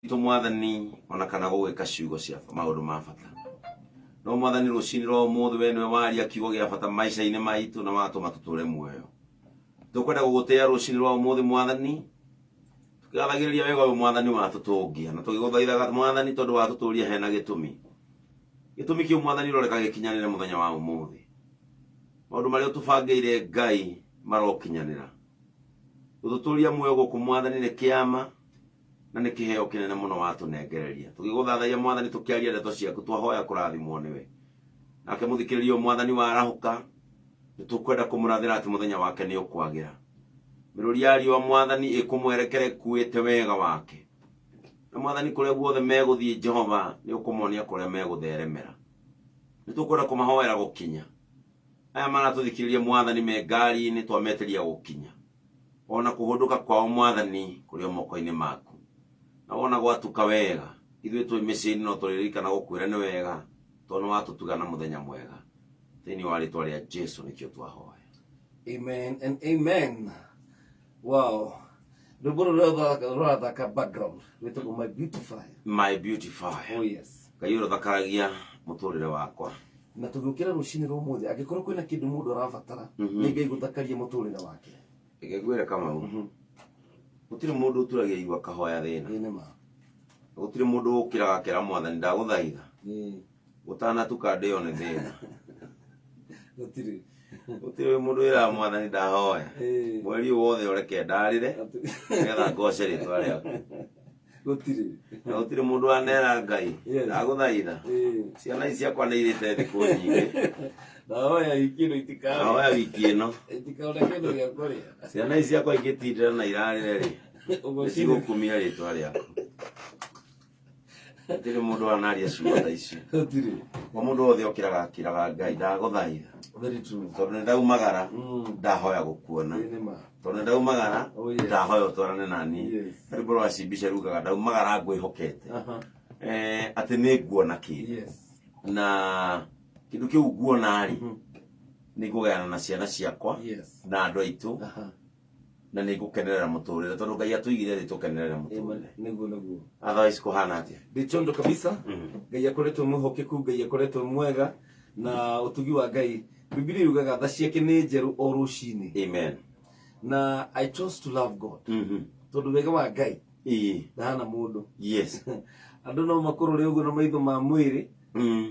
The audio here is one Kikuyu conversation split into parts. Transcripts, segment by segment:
Witũ Mwathani, ona kana gũgĩka ciugo cia maũndũ ma bata. No Mwathani, rũcinĩ rwa ũmũthĩ we nĩwe waria kiugo gĩa bata maica-inĩ maitũ na watũma tũtũre muoyo. Tũkwenda gũgũtĩa rũcinĩ rwa ũmũthĩ Mwathani, tũkĩgathagĩrĩria wega ũyũ Mwathani watũtũngia na tũgĩgũthaithaga Mwathani tondũ watũtũria hena gĩtũmi. Gĩtũmi kĩu Mwathani ũroreka gĩkinyanĩre mũthenya wa ũmũthĩ. Maũndũ marĩa ũtũbangĩire Ngai marokinyanĩra. Gũtũtũria muoyo gũkũ Mwathani nĩ kĩama na nĩ kĩheo kĩnene mũno watũnengereria. Tũgĩgũthathaiya Mwathani tũkĩaria ndeto ciaku twahoya kũrathimwo nĩwe. Nake mũthikĩrĩria ũyũ Mwathani warahũka, nĩ tũkwenda kũmũrathĩra atĩ mũthenya wake nĩ ũkwagĩra. Mĩrũri ya riũa Mwathani ĩkũmwerekera ĩkuĩte wega wake. Na Mwathani kũrĩa guothe megũthiĩ Jehova nĩ ũkũmonia kũrĩa megũtheremera. Nĩ tũkwenda kũmahoera gũkinya. Aya maratũthikĩrĩria Mwathani me ngari-inĩ twametĩria gũkinya. Ona kũhũndũka kwao Mwathani kũrĩ o moko-inĩ maku. Na wona gwatuka wega, ithuĩ twĩ mĩciĩ-inĩ no tũrĩririkana gũkwĩra nĩ wega tondũ nĩ watũtuga na mũthenya mwega. Thĩinĩ wa rĩtwa rĩa Jesu nĩkĩo twahoya. Amen and amen. Wow. Rwĩmbo rũrĩa rũrathaka background rwĩtagwo My Beautifier. My Beautifier. Oh yes. Ngai ũrĩa ũthakaragia mũtũrĩre wakwa. Na tũgĩũkĩra rũcinĩ rwa ũmũthĩ angĩkorwo kwĩna kĩndũ mũndũ arabatara nĩ Ngai gũthakaria mũtũrĩre wake. Reke ngwĩre Kamau, gũtirĩ mũndũ ũturagia iru akahoya thĩna. Ĩĩ nĩ ma. Gũtirĩ mũndũ ũkĩraga akera Mwathani ndagũthaitha Ĩĩ. gũtanatuka ndĩo nĩ thĩna. Gũtirĩ. Gũtirĩ mũndũ wĩraga Mwathani ndahoya Ĩĩ. mweri ũyũ wothe ũreke ndarĩre nĩgetha ngoce rĩtwa rĩaku. Gũtirĩ. Na gũtirĩ mũndũ wanera Ngai Yes. ndagũthaitha Ĩĩ. ciana ici ciakwa nĩ irĩte thikũ nyingĩ Ndahoya wiki ĩno itikarĩa. ndahoya wiki ĩno Itikaona kĩndũ gĩa kũrĩa. ciana ici ciakwa ingĩtindĩra na irarĩre rĩ Ũguo nĩ cigũkumia rĩtwa rĩaku. Gũtirĩ mũndũ wanaria ciugo ta icio. Gũtirĩ. O mũndũ wothe okĩraga akĩraga Ngai ndagũthaitha Very true. tondũ nĩ ndaumagara ndahoya gũkuona Ĩĩ nĩ ma. tondũ nĩ ndaumagara Oh, yes. ndahoya ũtwarane na niĩ. Yes. Rwĩmbo rwa Cibica rugaga ndaumagara ngwĩhokete atĩ nĩ nguona kĩndũ Yes. na kĩndũ kĩu nguona rĩ nĩ ngũgayana na ciana ciakwa Yes. na andũ aitũ na nĩ ngũkenerera mũtũrĩre tondũ Ngai atũigire thĩ tũkenerere mũtũrĩre. Nĩguo nĩguo. Otherwise kũhana atĩa? Ndĩ chonjo kabisa. Ngai akoretwo mwĩhokeku, Ngai akoretwo mwega na ũtugi wa Ngai. Bibilia yugaga tha ciake nĩ njerũ o rũcinĩ. Amen. Na I chose to love God. Tondũ wega wa Ngai ndahana mũndũ. Andũ no makũrore ũguo na maitho ma mwĩrĩ,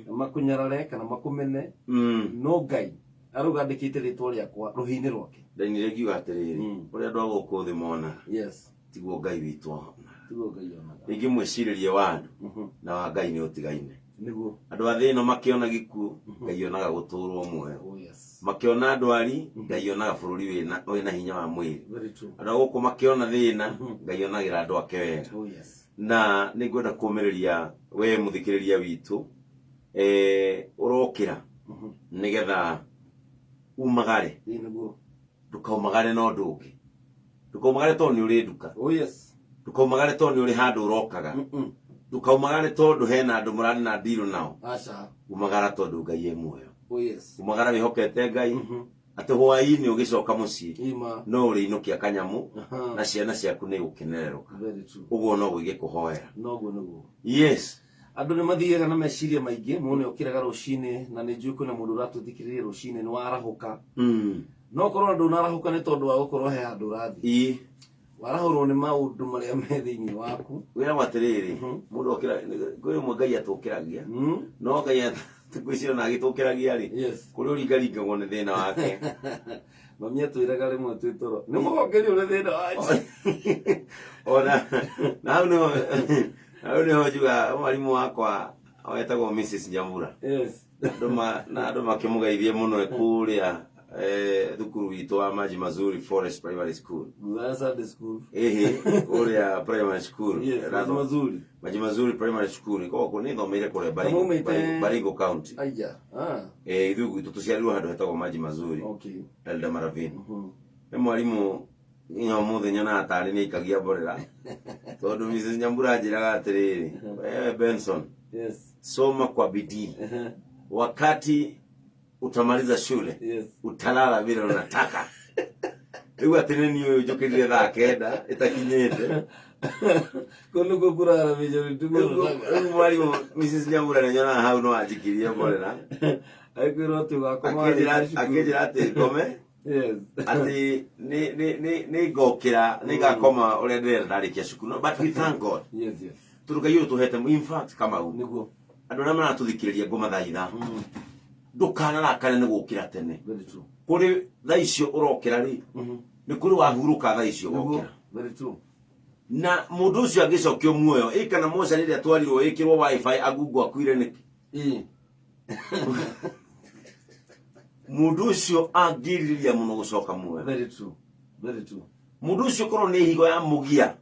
makũnyarare kana makũmene, no Ngai arauga andĩkĩte rĩtwa rĩakwa rũhĩ-inĩ rwake. Ndainire ngiuga atĩrĩrĩ, ũrĩa andũ a gũkũ thĩ monaga Yes. tiguo Ngai witũ onaga. Tiguo Ngai onaga. Rĩngĩ mwĩcirĩrie wa andũ na wa Ngai nĩ ũtigaine. Nĩguo. Andũ a thĩ ĩno makĩona gĩkuũ, Ngai onaga gũtũrwo muoyo. Oh yes. Makĩona ndwari, Ngai onaga bũrũri wĩna hinya wa mwĩrĩ. Very true. Andũ a gũkũ makĩona thĩna, Ngai onagĩra andũ ake wega. Oh yes. Na nĩ ngwenda kũmĩrĩria we mũthikĩrĩria witũ, ũrokĩra nĩgetha umagare. Ĩĩ nĩguo. Ndũkaumagare na ũndũ ũngĩ. Ndũkaumagare tondũ nĩ ũrĩ nduka. Oh yes. Ndũkaumagare tondũ nĩ ũrĩ handũ ũrokaga. Ndũkaumagare tondũ hena andũ mũrarĩ na ndirũ nao. Aca. Umagara tondũ Ngai e muoyo. Oh yes. Umagara wĩhokete Ngai atĩ hwaĩ-inĩ ũgĩcoka mũciĩ Ima. no ũrĩinũkia kanyamũ na ciana ciaku nĩ igũkenererũka. Very true. Ũguo noguo ingĩkũhoera. Noguo nĩguo. Yes. Andũ nĩ mathiaga na meciria maingĩ mũno ũkĩraga rũcinĩ na nĩ njũĩ kwĩna mũndũ ũratũthikĩrĩria rũcinĩ nĩ warahũka. No korwo ndũnarahũka nĩ tondũ wa gũkorwo he handũ ũrathiĩ. Warahũrwo nĩ maũndũ marĩa me thĩinĩ waku. Wĩragwo atĩrĩrĩ, mũndũ okĩra, kwĩ rĩmwe Ngai atũkĩragia, no Ngai ngwĩciria ona agĩtũkĩragia rĩ, kũrĩ ũringaringagwo nĩ thĩna wake. Mami atwĩraga rĩmwe twĩ toro, nĩ mũgongerio nĩ thĩna wake. Ona, na hau nĩho, hau nĩho njugaga mwarimũ wakwa wetagwo Mrs. Nyambura. Andũ na andũ makĩmũgeithie mũno e kũrĩa thukuru witũ wa Maji Mazuri Forest Primary School. Thutha wa Sunday school. Ĩhĩ, kũrĩa primary school. Yes, Maji Mazuri. Maji Mazuri Primary School. Koguo nĩ thomeire kũrĩa Kama umĩte Baringo County. Aya. Ithuĩ gwitũ tũciarirwo handũ hetagwo Maji Mazuri. Eldama Ravine. Nĩ mwarimũ nginya ũmũthĩ nyonaga tarĩ nĩ aikagia mborera tondũ Mrs. Nyambura anjĩraga atĩrĩrĩ, wewe Benson, soma kwa bidii, wakati utamaliza shule utalala vile unataka. Rĩu atĩ nĩ niĩ ũyũ njũkĩrire thaa 9 ĩtakinyĩte. Kũu nĩkuo kũrara majority mũno. Rĩu mwarimũ Mrs. Nyambura nĩ nyonaga hau no anjikirie mborera. Agĩkwĩrwo atĩ ũgakoma Akĩnjĩra warĩkia cukuru. akĩnjĩra atĩ ngome Yes. atĩ nĩ nĩ nĩ nĩ ngokĩra nĩ ngakoma ũrĩa ndĩrenda ndarĩkia cukuru. No, but we thank God. Yes, yes. Tondũ Ngai ũyũ tũhete in fact Kamau Nĩguo. andũ arĩa maratũthikĩrĩria ngũmathaitha ndũkanarakare nĩ gũkĩra tene. Very true. Kũrĩ thaa icio ũrokĩra rĩ nĩ kũrĩ wahurũka thaa icio Nĩguo. wokĩra. Very true. Na mũndũ ũcio angĩcokio muoyo ĩ kana moca rĩrĩa twarirwo ĩkĩrwo wifi agungo akuire nĩkĩ? Ĩĩ. Mũndũ ũcio angĩrirĩria mũno gũcoka muoyo. Very true. Very true. Mũndũ ũcio korwo nĩ higo ya mũgia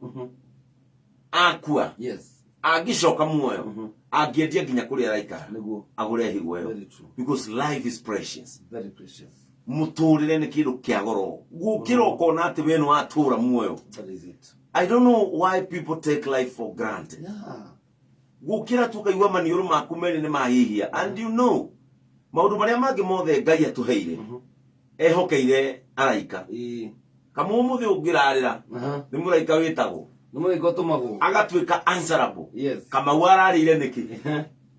akua Yes. angĩcoka muoyo angĩendia nginya kũrĩa araikara Nĩguo. agũre higo ĩyo Very true. because life is precious. Very precious. Mũtũrĩre nĩ kĩndũ kĩa goro gũkĩra ũkona atĩ we nĩ watũra muoyo. That is it. I don't know why people take life for granted. Yeah. Gũkĩra tu ũkaigua maniũrũ maku merĩ nĩ mahihia and you know maũndũ marĩa mangĩ mothe Ngai atũheire ehokeire araika. Ĩĩ. Kamwe ũmũthĩ ũngĩrarĩra Aha. nĩ mũraika wĩtagwo Nĩ mũraika ũtũmagwo. agatuĩka answerable. Yes. Kamau ararĩire nĩkĩ?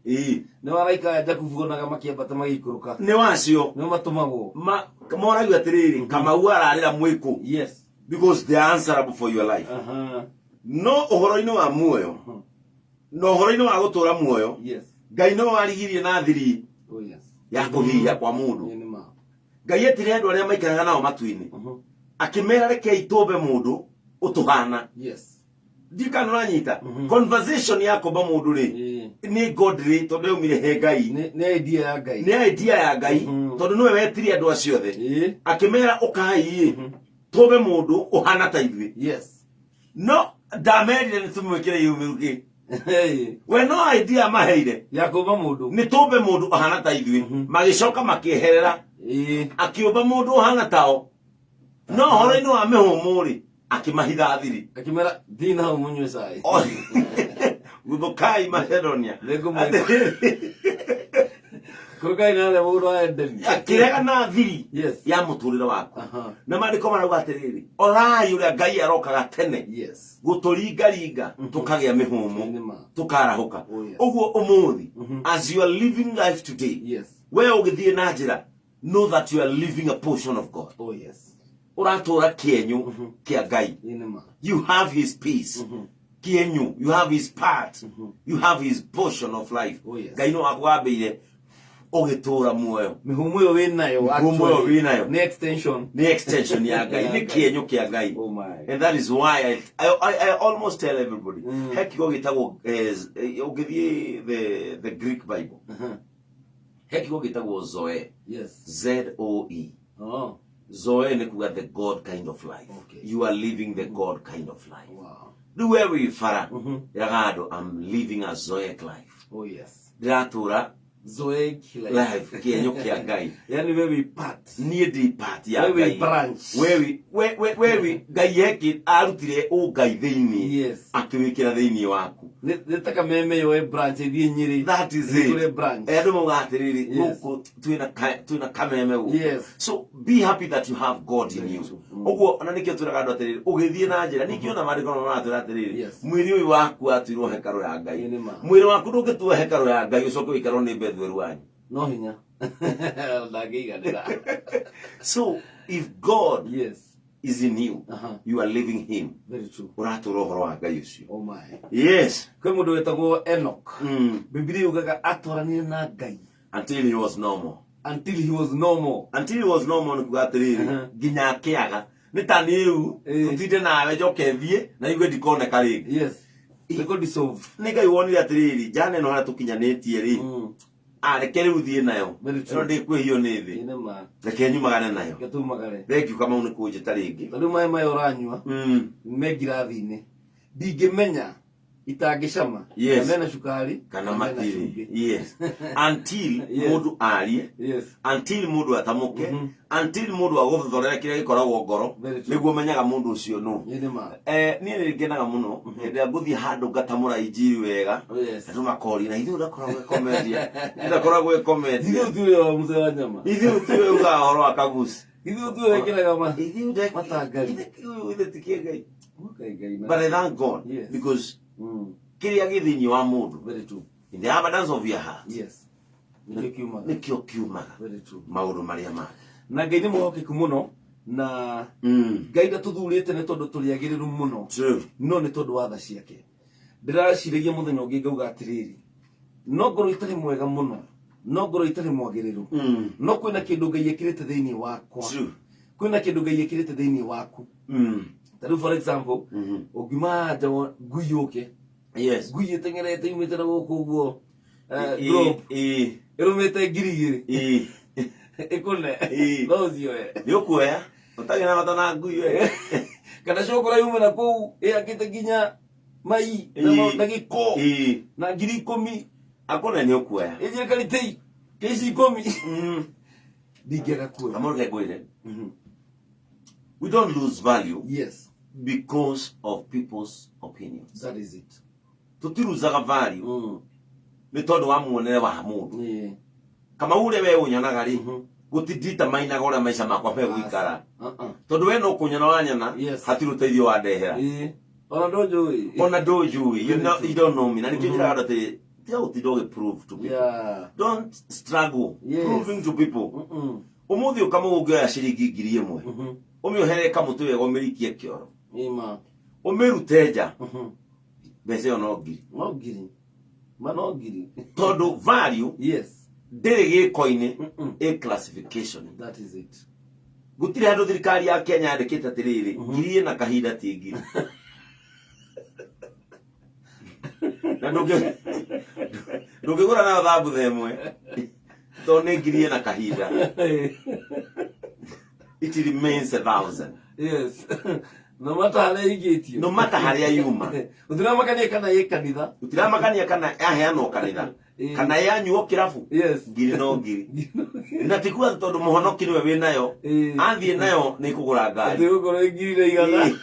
Ĩĩ. Nĩ araika aya Jakubu onaga makĩambata magĩikũrũka. Nĩ wacio Nĩo matũmagwo. Moragio atĩrĩrĩ Kamau ararĩra mwĩkũ Yes. because they are answerable for your life. Aha. No ũhoro-inĩ wa muoyo na ũhoro-inĩ wa gũtũra muoyo Yes. Ngai no warigirie na thiri Oh yes. ya kũhihia kwa mũndũ. Ĩĩ nĩ ma. Ngai etire andũ arĩa maikaraga nao matu-inĩ akĩmera rekei tũmbe mũndũ ũtũhana. Yes. Ndiũ kana ũranyita conversation ya kũmba mũndũ rĩ Ĩĩ. nĩ God rĩ tondũ yaumire he Ngai. Nĩ idea ya Ngai. Nĩ idea ya Ngai tondũ nĩwe wetire andũ acio othe. Ĩĩ. Akĩmera ũkai ĩ tũmbe mũndũ ũhana ta ithuĩ. Yes. No ndamerire nĩ tũmwĩkĩre iumĩru kĩ. Ĩĩ. We no idea maheire Ya kũmba mũndũ. nĩ tũmbe mũndũ ũhana ta ithuĩ. Magĩcoka makĩeherera Ĩĩ. akĩũmba mũndũ ũhana tao no ũhoro-inĩ wa mĩhũmũ rĩ akĩmahitha thiri. Akĩmera thiĩ na hau mũnyue cai. Guthũkai Macedonia. Nĩngũmwĩra. Kũrũkai na harĩa mũgũnda wa Edeni. Akĩrega na thiri Yes. ya mũtũrĩre waku. Aha. Na maandĩko marauga atĩrĩrĩ orai ũrĩa Ngai arokaga tene Yes. gũtũringaringa tũkagĩa mĩhũmũ Nĩ ma. tũkarahũka. Oh, yes. Ũguo ũmũthĩ as you are living life today Yes. we ũgĩthiĩ na njĩra know that you are living a portion of God. Oh yes. Ũratũra kĩenyũ kĩa Ngai. Ĩĩ nĩ ma. You have his peace. Kĩenyũ, you have his part. You have his portion of life. Oh, yes. Ngai no akũgambĩire ũgĩtũra muoyo. Mĩhũmũ ĩyo wĩ nayo. Mĩhũmũ ĩyo actually, wĩ nayo. Nĩ extension. Nĩ extension ya Ngai, Ya nĩ Ngai. kĩenyũ kĩa Ngai. Oh my. And that is why I almost tell everybody. He kiugo gĩtagwo ũngĩthiĩ the Greek Bible. Aha. He kiugo gĩtagwo Zoe. Yes. Z O E. Oh. Zoe nĩ kuga the God kind of life. Okay. You are living the God kind of life. Wow. Rĩu we wĩ bara ĩraga andũ I'm living a Zoic life. Oh yes. Ndĩratũra Zoic life. life kĩenyũ kĩa Ngai. Yaani wewe wĩ part. Niĩ ndĩ part ya Wewe Ngai. wĩ branch. Wewe Ngai eki arutire ũngai thĩinĩ Yes. akĩwĩkĩra thĩinĩ waku. Nĩ ta kameme yoe branch ĩthiĩ Nyĩrĩ. That is Ĩthiĩ it. kũrĩ branch. Andũ maugaga atĩrĩrĩ Yes. gũkũ twĩna kameme gũkũ. Yes. So be happy that you have God in you. true. Ũguo ona nĩkĩo twĩraga andũ atĩrĩrĩ ũgĩthiĩ na njĩra ningĩ ona maandĩko no maratwĩra atĩrĩrĩ Yes. mwĩrĩ ũyũ waku watuirwo hekarũ ya Ngai. Ĩĩ nĩ ma. Mwĩrĩ waku ndũngĩtuo hekarũ ya Ngai ũcoke ũikarwo nĩ Bethueli wanyu. No hinya. Ndangĩiganĩra. So if God Yes. is in you, Aha. you are living him. Very true. Ũratũra ũhoro wa Ngai ũcio. Oh my. Yes. Kwĩ mũndũ wĩtagwo Enoch. Bibilia yugaga atwaranire na Ngai Until he was normal. until he was no more. Until he was normal nĩ kuga atĩrĩrĩ nginya akĩaga nĩ ta niĩ rĩu tũtinde nawe njoke thiĩ na igue ndikoneka rĩngĩ. Yes. Nĩkũ dissolve. Nĩ Ngai wonire atĩrĩrĩ njana ĩno harĩa tũkinyanĩtie rĩ reke rĩu thiĩ nayo Very true. ĩno ndĩkwĩhio nĩ thĩ Ĩĩ nĩ ma. reke nyumagane nayo. Reke tumagare. Thengiũ Kamau nĩ kũnjĩta rĩngĩ. Ta rĩu maĩ maya ũranyua me ngirathi-inĩ ndingĩmenya itangĩcama Yes. kana mena cukari Kana mena matirĩ. cumbĩ. Yes. Until Yes. mũndũ arie Yes. until mũndũ atamũke until mũndũ agũthotholere kĩrĩa gĩkoragwo ngoro Very true. nĩguo menyaga mũndũ ũcio nũ. Ĩĩ nĩ ma. Niĩ nĩ ngenaga mũno hĩndĩ ĩrĩa ngũthiĩ handũ ngatamũra injiri wega Oh, yes. andũ makoria na ithuĩ ũrakoragwo ĩkomendia ndakoragwo ĩkomendia Ithuĩ tuwe wa mzee wa nyama. ithuĩ tiwe ugaga ũhoro wa kaguci Ithuĩ tuwe wĩkĩraga ma. ithuĩ Matangari. ithuĩ tikie Ngai. Okay, Ngai na- But I thank God because kĩrĩa gĩ thĩinĩ wa mũndũ, Very true. in the abundance of your heart, Yes, nĩkĩo kiumaga. Nĩkĩo kiumaga Very true. maũndũ marĩa mangĩ. Na Ngai nĩ mwĩhokeku mũno, na Ngai ndatũthurĩte nĩ tondũ tũrĩ agĩrĩru mũno, no nĩ tondũ wa tha ciake. Ndĩraciragia mũthenya ũngĩ ngauga atĩrĩrĩ, no ngorwo itarĩ mwega mũno, no ngorwo itarĩ mwagĩrĩru, no kwĩna kĩndũ Ngai ekĩrĩte thĩinĩ wakwa. Kwĩna kĩndũ Ngai ekĩrĩte thĩinĩ waku. Ta rĩu, for example, ũngiuma nja ngui yũke, ngui ĩteng'erete yumĩte na gũkũ ũguo, globe ĩrũmĩte 2000, ĩkũne, no ũcioe? Nĩ ũkuoya ũtarĩ na bata na ngui we. Kana cokora yume na kũu ĩhakĩte nginya mai na na gĩko, na 10,000, Akũne, nĩ ũkuoya. Ĩnjĩre karitei keici 10, ndingĩaga kuoya. Kamũrũ ke ngwĩre, we don't lose value because of people's opinions. That is it. Tũtiruzaga value nĩ tondũ wa muonere wa mũndũ. Kamau, ũrĩa we ũnyonaga rĩ, gũtinditamainaga ũrĩa maica makwa megũikara, tondũ we no kũnyona wanyona, hatirĩ ũteithio wandehera. Ona ndũnjũĩ. Ona ndũnjũĩ, you don't know me. Na nĩkĩo njĩraga andũ atĩ tiga gũtinda ũgĩ prove to people. Don't struggle proving to people. Ũmũthĩ ũkamũ ũngĩoya ciringi 1000, ũmĩoherere kamũtĩ wega, ũmĩrikie kĩoro, Ĩma. ũmĩrute nja, mbeca ĩyo no ngiri. No ngiri ma, no ngiri. Tondũ value ndĩrĩ gĩko-inĩ, ĩ classification. That is it. Gũtirĩ handũ thirikari ya Kenya yandĩkĩte atĩrĩrĩ, ngiri ĩna kahinda ti ngiri. Na ndũngĩgũra nayo thambutha ĩmwe tondũ nĩ ngiri ĩna kahinda. It remains 1,000. Yes, no matter harĩa ĩigĩtio. No matter harĩa yuma. Gũtiramakania kana ĩ kanitha. Gũtiramakania kana yaheanwo kanitha, kana yanyuo kĩrabu, ngiri no ngiri. Na ti kuga atĩ tondũ mũhonoki nĩwe wĩ nayo, athiĩ nayo nĩ kũgũra ngari. Atĩ gũkorwo ĩ 100,100.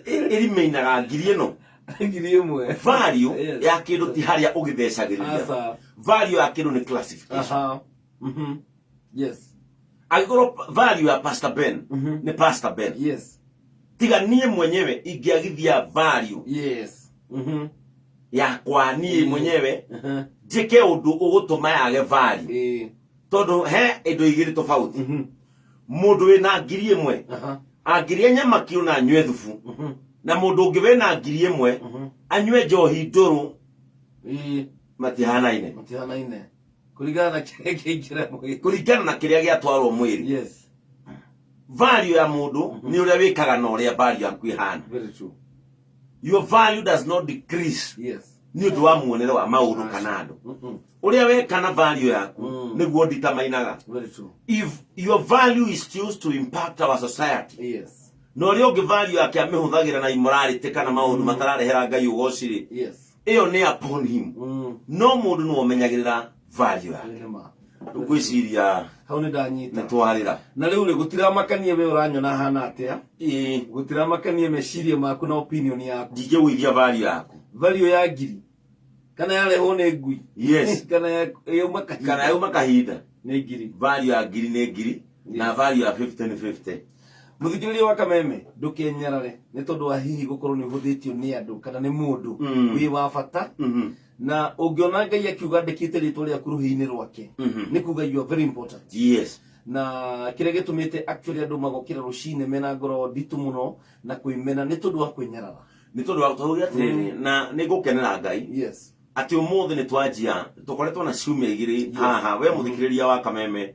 Ĩrimeinaga ngiri ĩno. 1000. Value ya kĩndũ ti harĩa ũgĩthecagĩrĩria. Aca. Value ya kĩndũ nĩ classification. Aha. Yes. Angĩkorwo value ya Pastor Ben nĩ Pastor Ben, tiga niĩ mwenyewe ingĩagithia value yakwa niĩ mwenyewe, njĩke ũndũ ũgũtũma yage value, tondũ he indo igĩrĩ tofauti. Mũndũ wĩna 1000 angĩrĩa nyama kiro na anyue thubu, na mũndũ ũngĩ wĩna 1000 anyue njohi ndũrũ, matihanaine. Matihanaine kũringana na kĩrĩa kĩingĩra mwĩrĩ. Kũringana na kĩrĩa gĩatwarwo mwĩrĩ. Value ya mũndũ nĩ ũrĩa wĩkaga na ũrĩa value yaku ĩhana. Very true. Your value does not decrease nĩ ũndũ wa muonere wa maũndũ kana andũ. Ũrĩa weka na value yaku nĩguo nditamainaga. Very true. If your value is used to impact our society, na ũrĩa ũngĩ value yake amĩhũthagĩra na immorality kana maũndũ matararehera Ngai ũgoci rĩ, ĩyo nĩ upon him. No mũndũ nĩwe ũmenyagĩrĩra value yake. Nĩ ma. Rĩu ngwĩciria Hau nĩ ndanyita. Nĩ twarĩra. Na rĩu rĩ, gũtiramakania we ũranyona hana atĩa, gũtiramakania meciria maku na opinion yaku. Ndingĩgũithia value yaku. Value ya ngiri, kana yarehwo nĩ ngui, kana yauma kahinda, kana yauma kahinda, nĩ ngiri. Value ya ngiri nĩ ngiri, na value ya 50 nĩ 50. Mũthikĩrĩria wa Kameme, ndũkenyarare nĩ tondũ wa hihi gũkorwo nĩ ũhũthĩtio nĩ andũ kana nĩ mũndũ. Wĩ wa bata, na ũngĩona Ngai akiuga andĩkĩte rĩtwa rĩaku rũhĩ-inĩ rwake, nĩ kuga you are very important. Na kĩrĩa gĩtũmĩte actually andũ magokĩra rũcinĩ mena ngoro nditũ mũno na kwĩmena nĩ tondũ wa kwĩnyarara. Nĩ tondũ wa tũge atĩrĩrĩ, na nĩ ngũkenera Ngai atĩ ũmũthĩ nĩ twanjia, tũkoretwo na ciumia 2 haha. We mũthikĩrĩria wa Kameme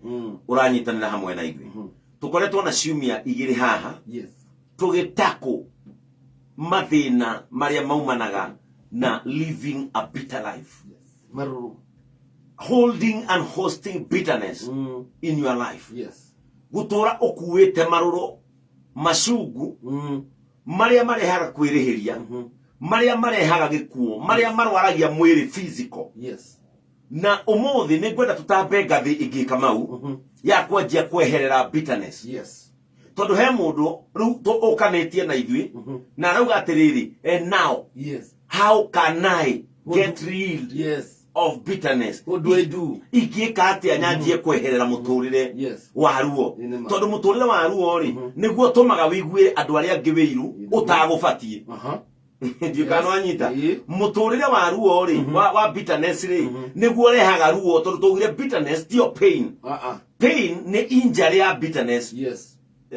ũranyitanĩra hamwe na ithuĩ, tũkoretwo na ciumia 2 haha tũgĩtakũ mathĩna marĩa maumanaga na living a bitter life, Marũrũ. Holding and hosting bitterness in your life, gũtũra ũkuĩte marũrũ macungu marĩa marehaga kwĩrĩhĩria, marĩa marehaga gĩkuũ, marĩa marwaragia mwĩrĩ physical. Na ũmũthĩ nĩ ngwenda tũtambe ngathĩ ĩngĩ, Kamau, ya kwanjia kweherera bitterness, tondũ he mũndũ rĩu ũkanĩtie na ithuĩ na arauga atĩrĩrĩ, "And now how can I get rid Of bitterness. What do I do? Ingĩka atĩa nyanjie kweherera mũtũrĩre Yes. wa ruo? Nĩ ma. Tondũ mũtũrĩre wa ruo rĩ, nĩguo ũtũmaga wĩiguĩre andũ arĩa angĩ wĩiru ũtagũbatiĩ. Ndiũ kana wanyita. Ĩĩ. Mũtũrĩre wa ruo rĩ, wa bitterness rĩ, nĩguo ũrehaga ruo, tondũ twaugire bitterness tiyo pain. Ah ah. Pain nĩ injury ya bitterness.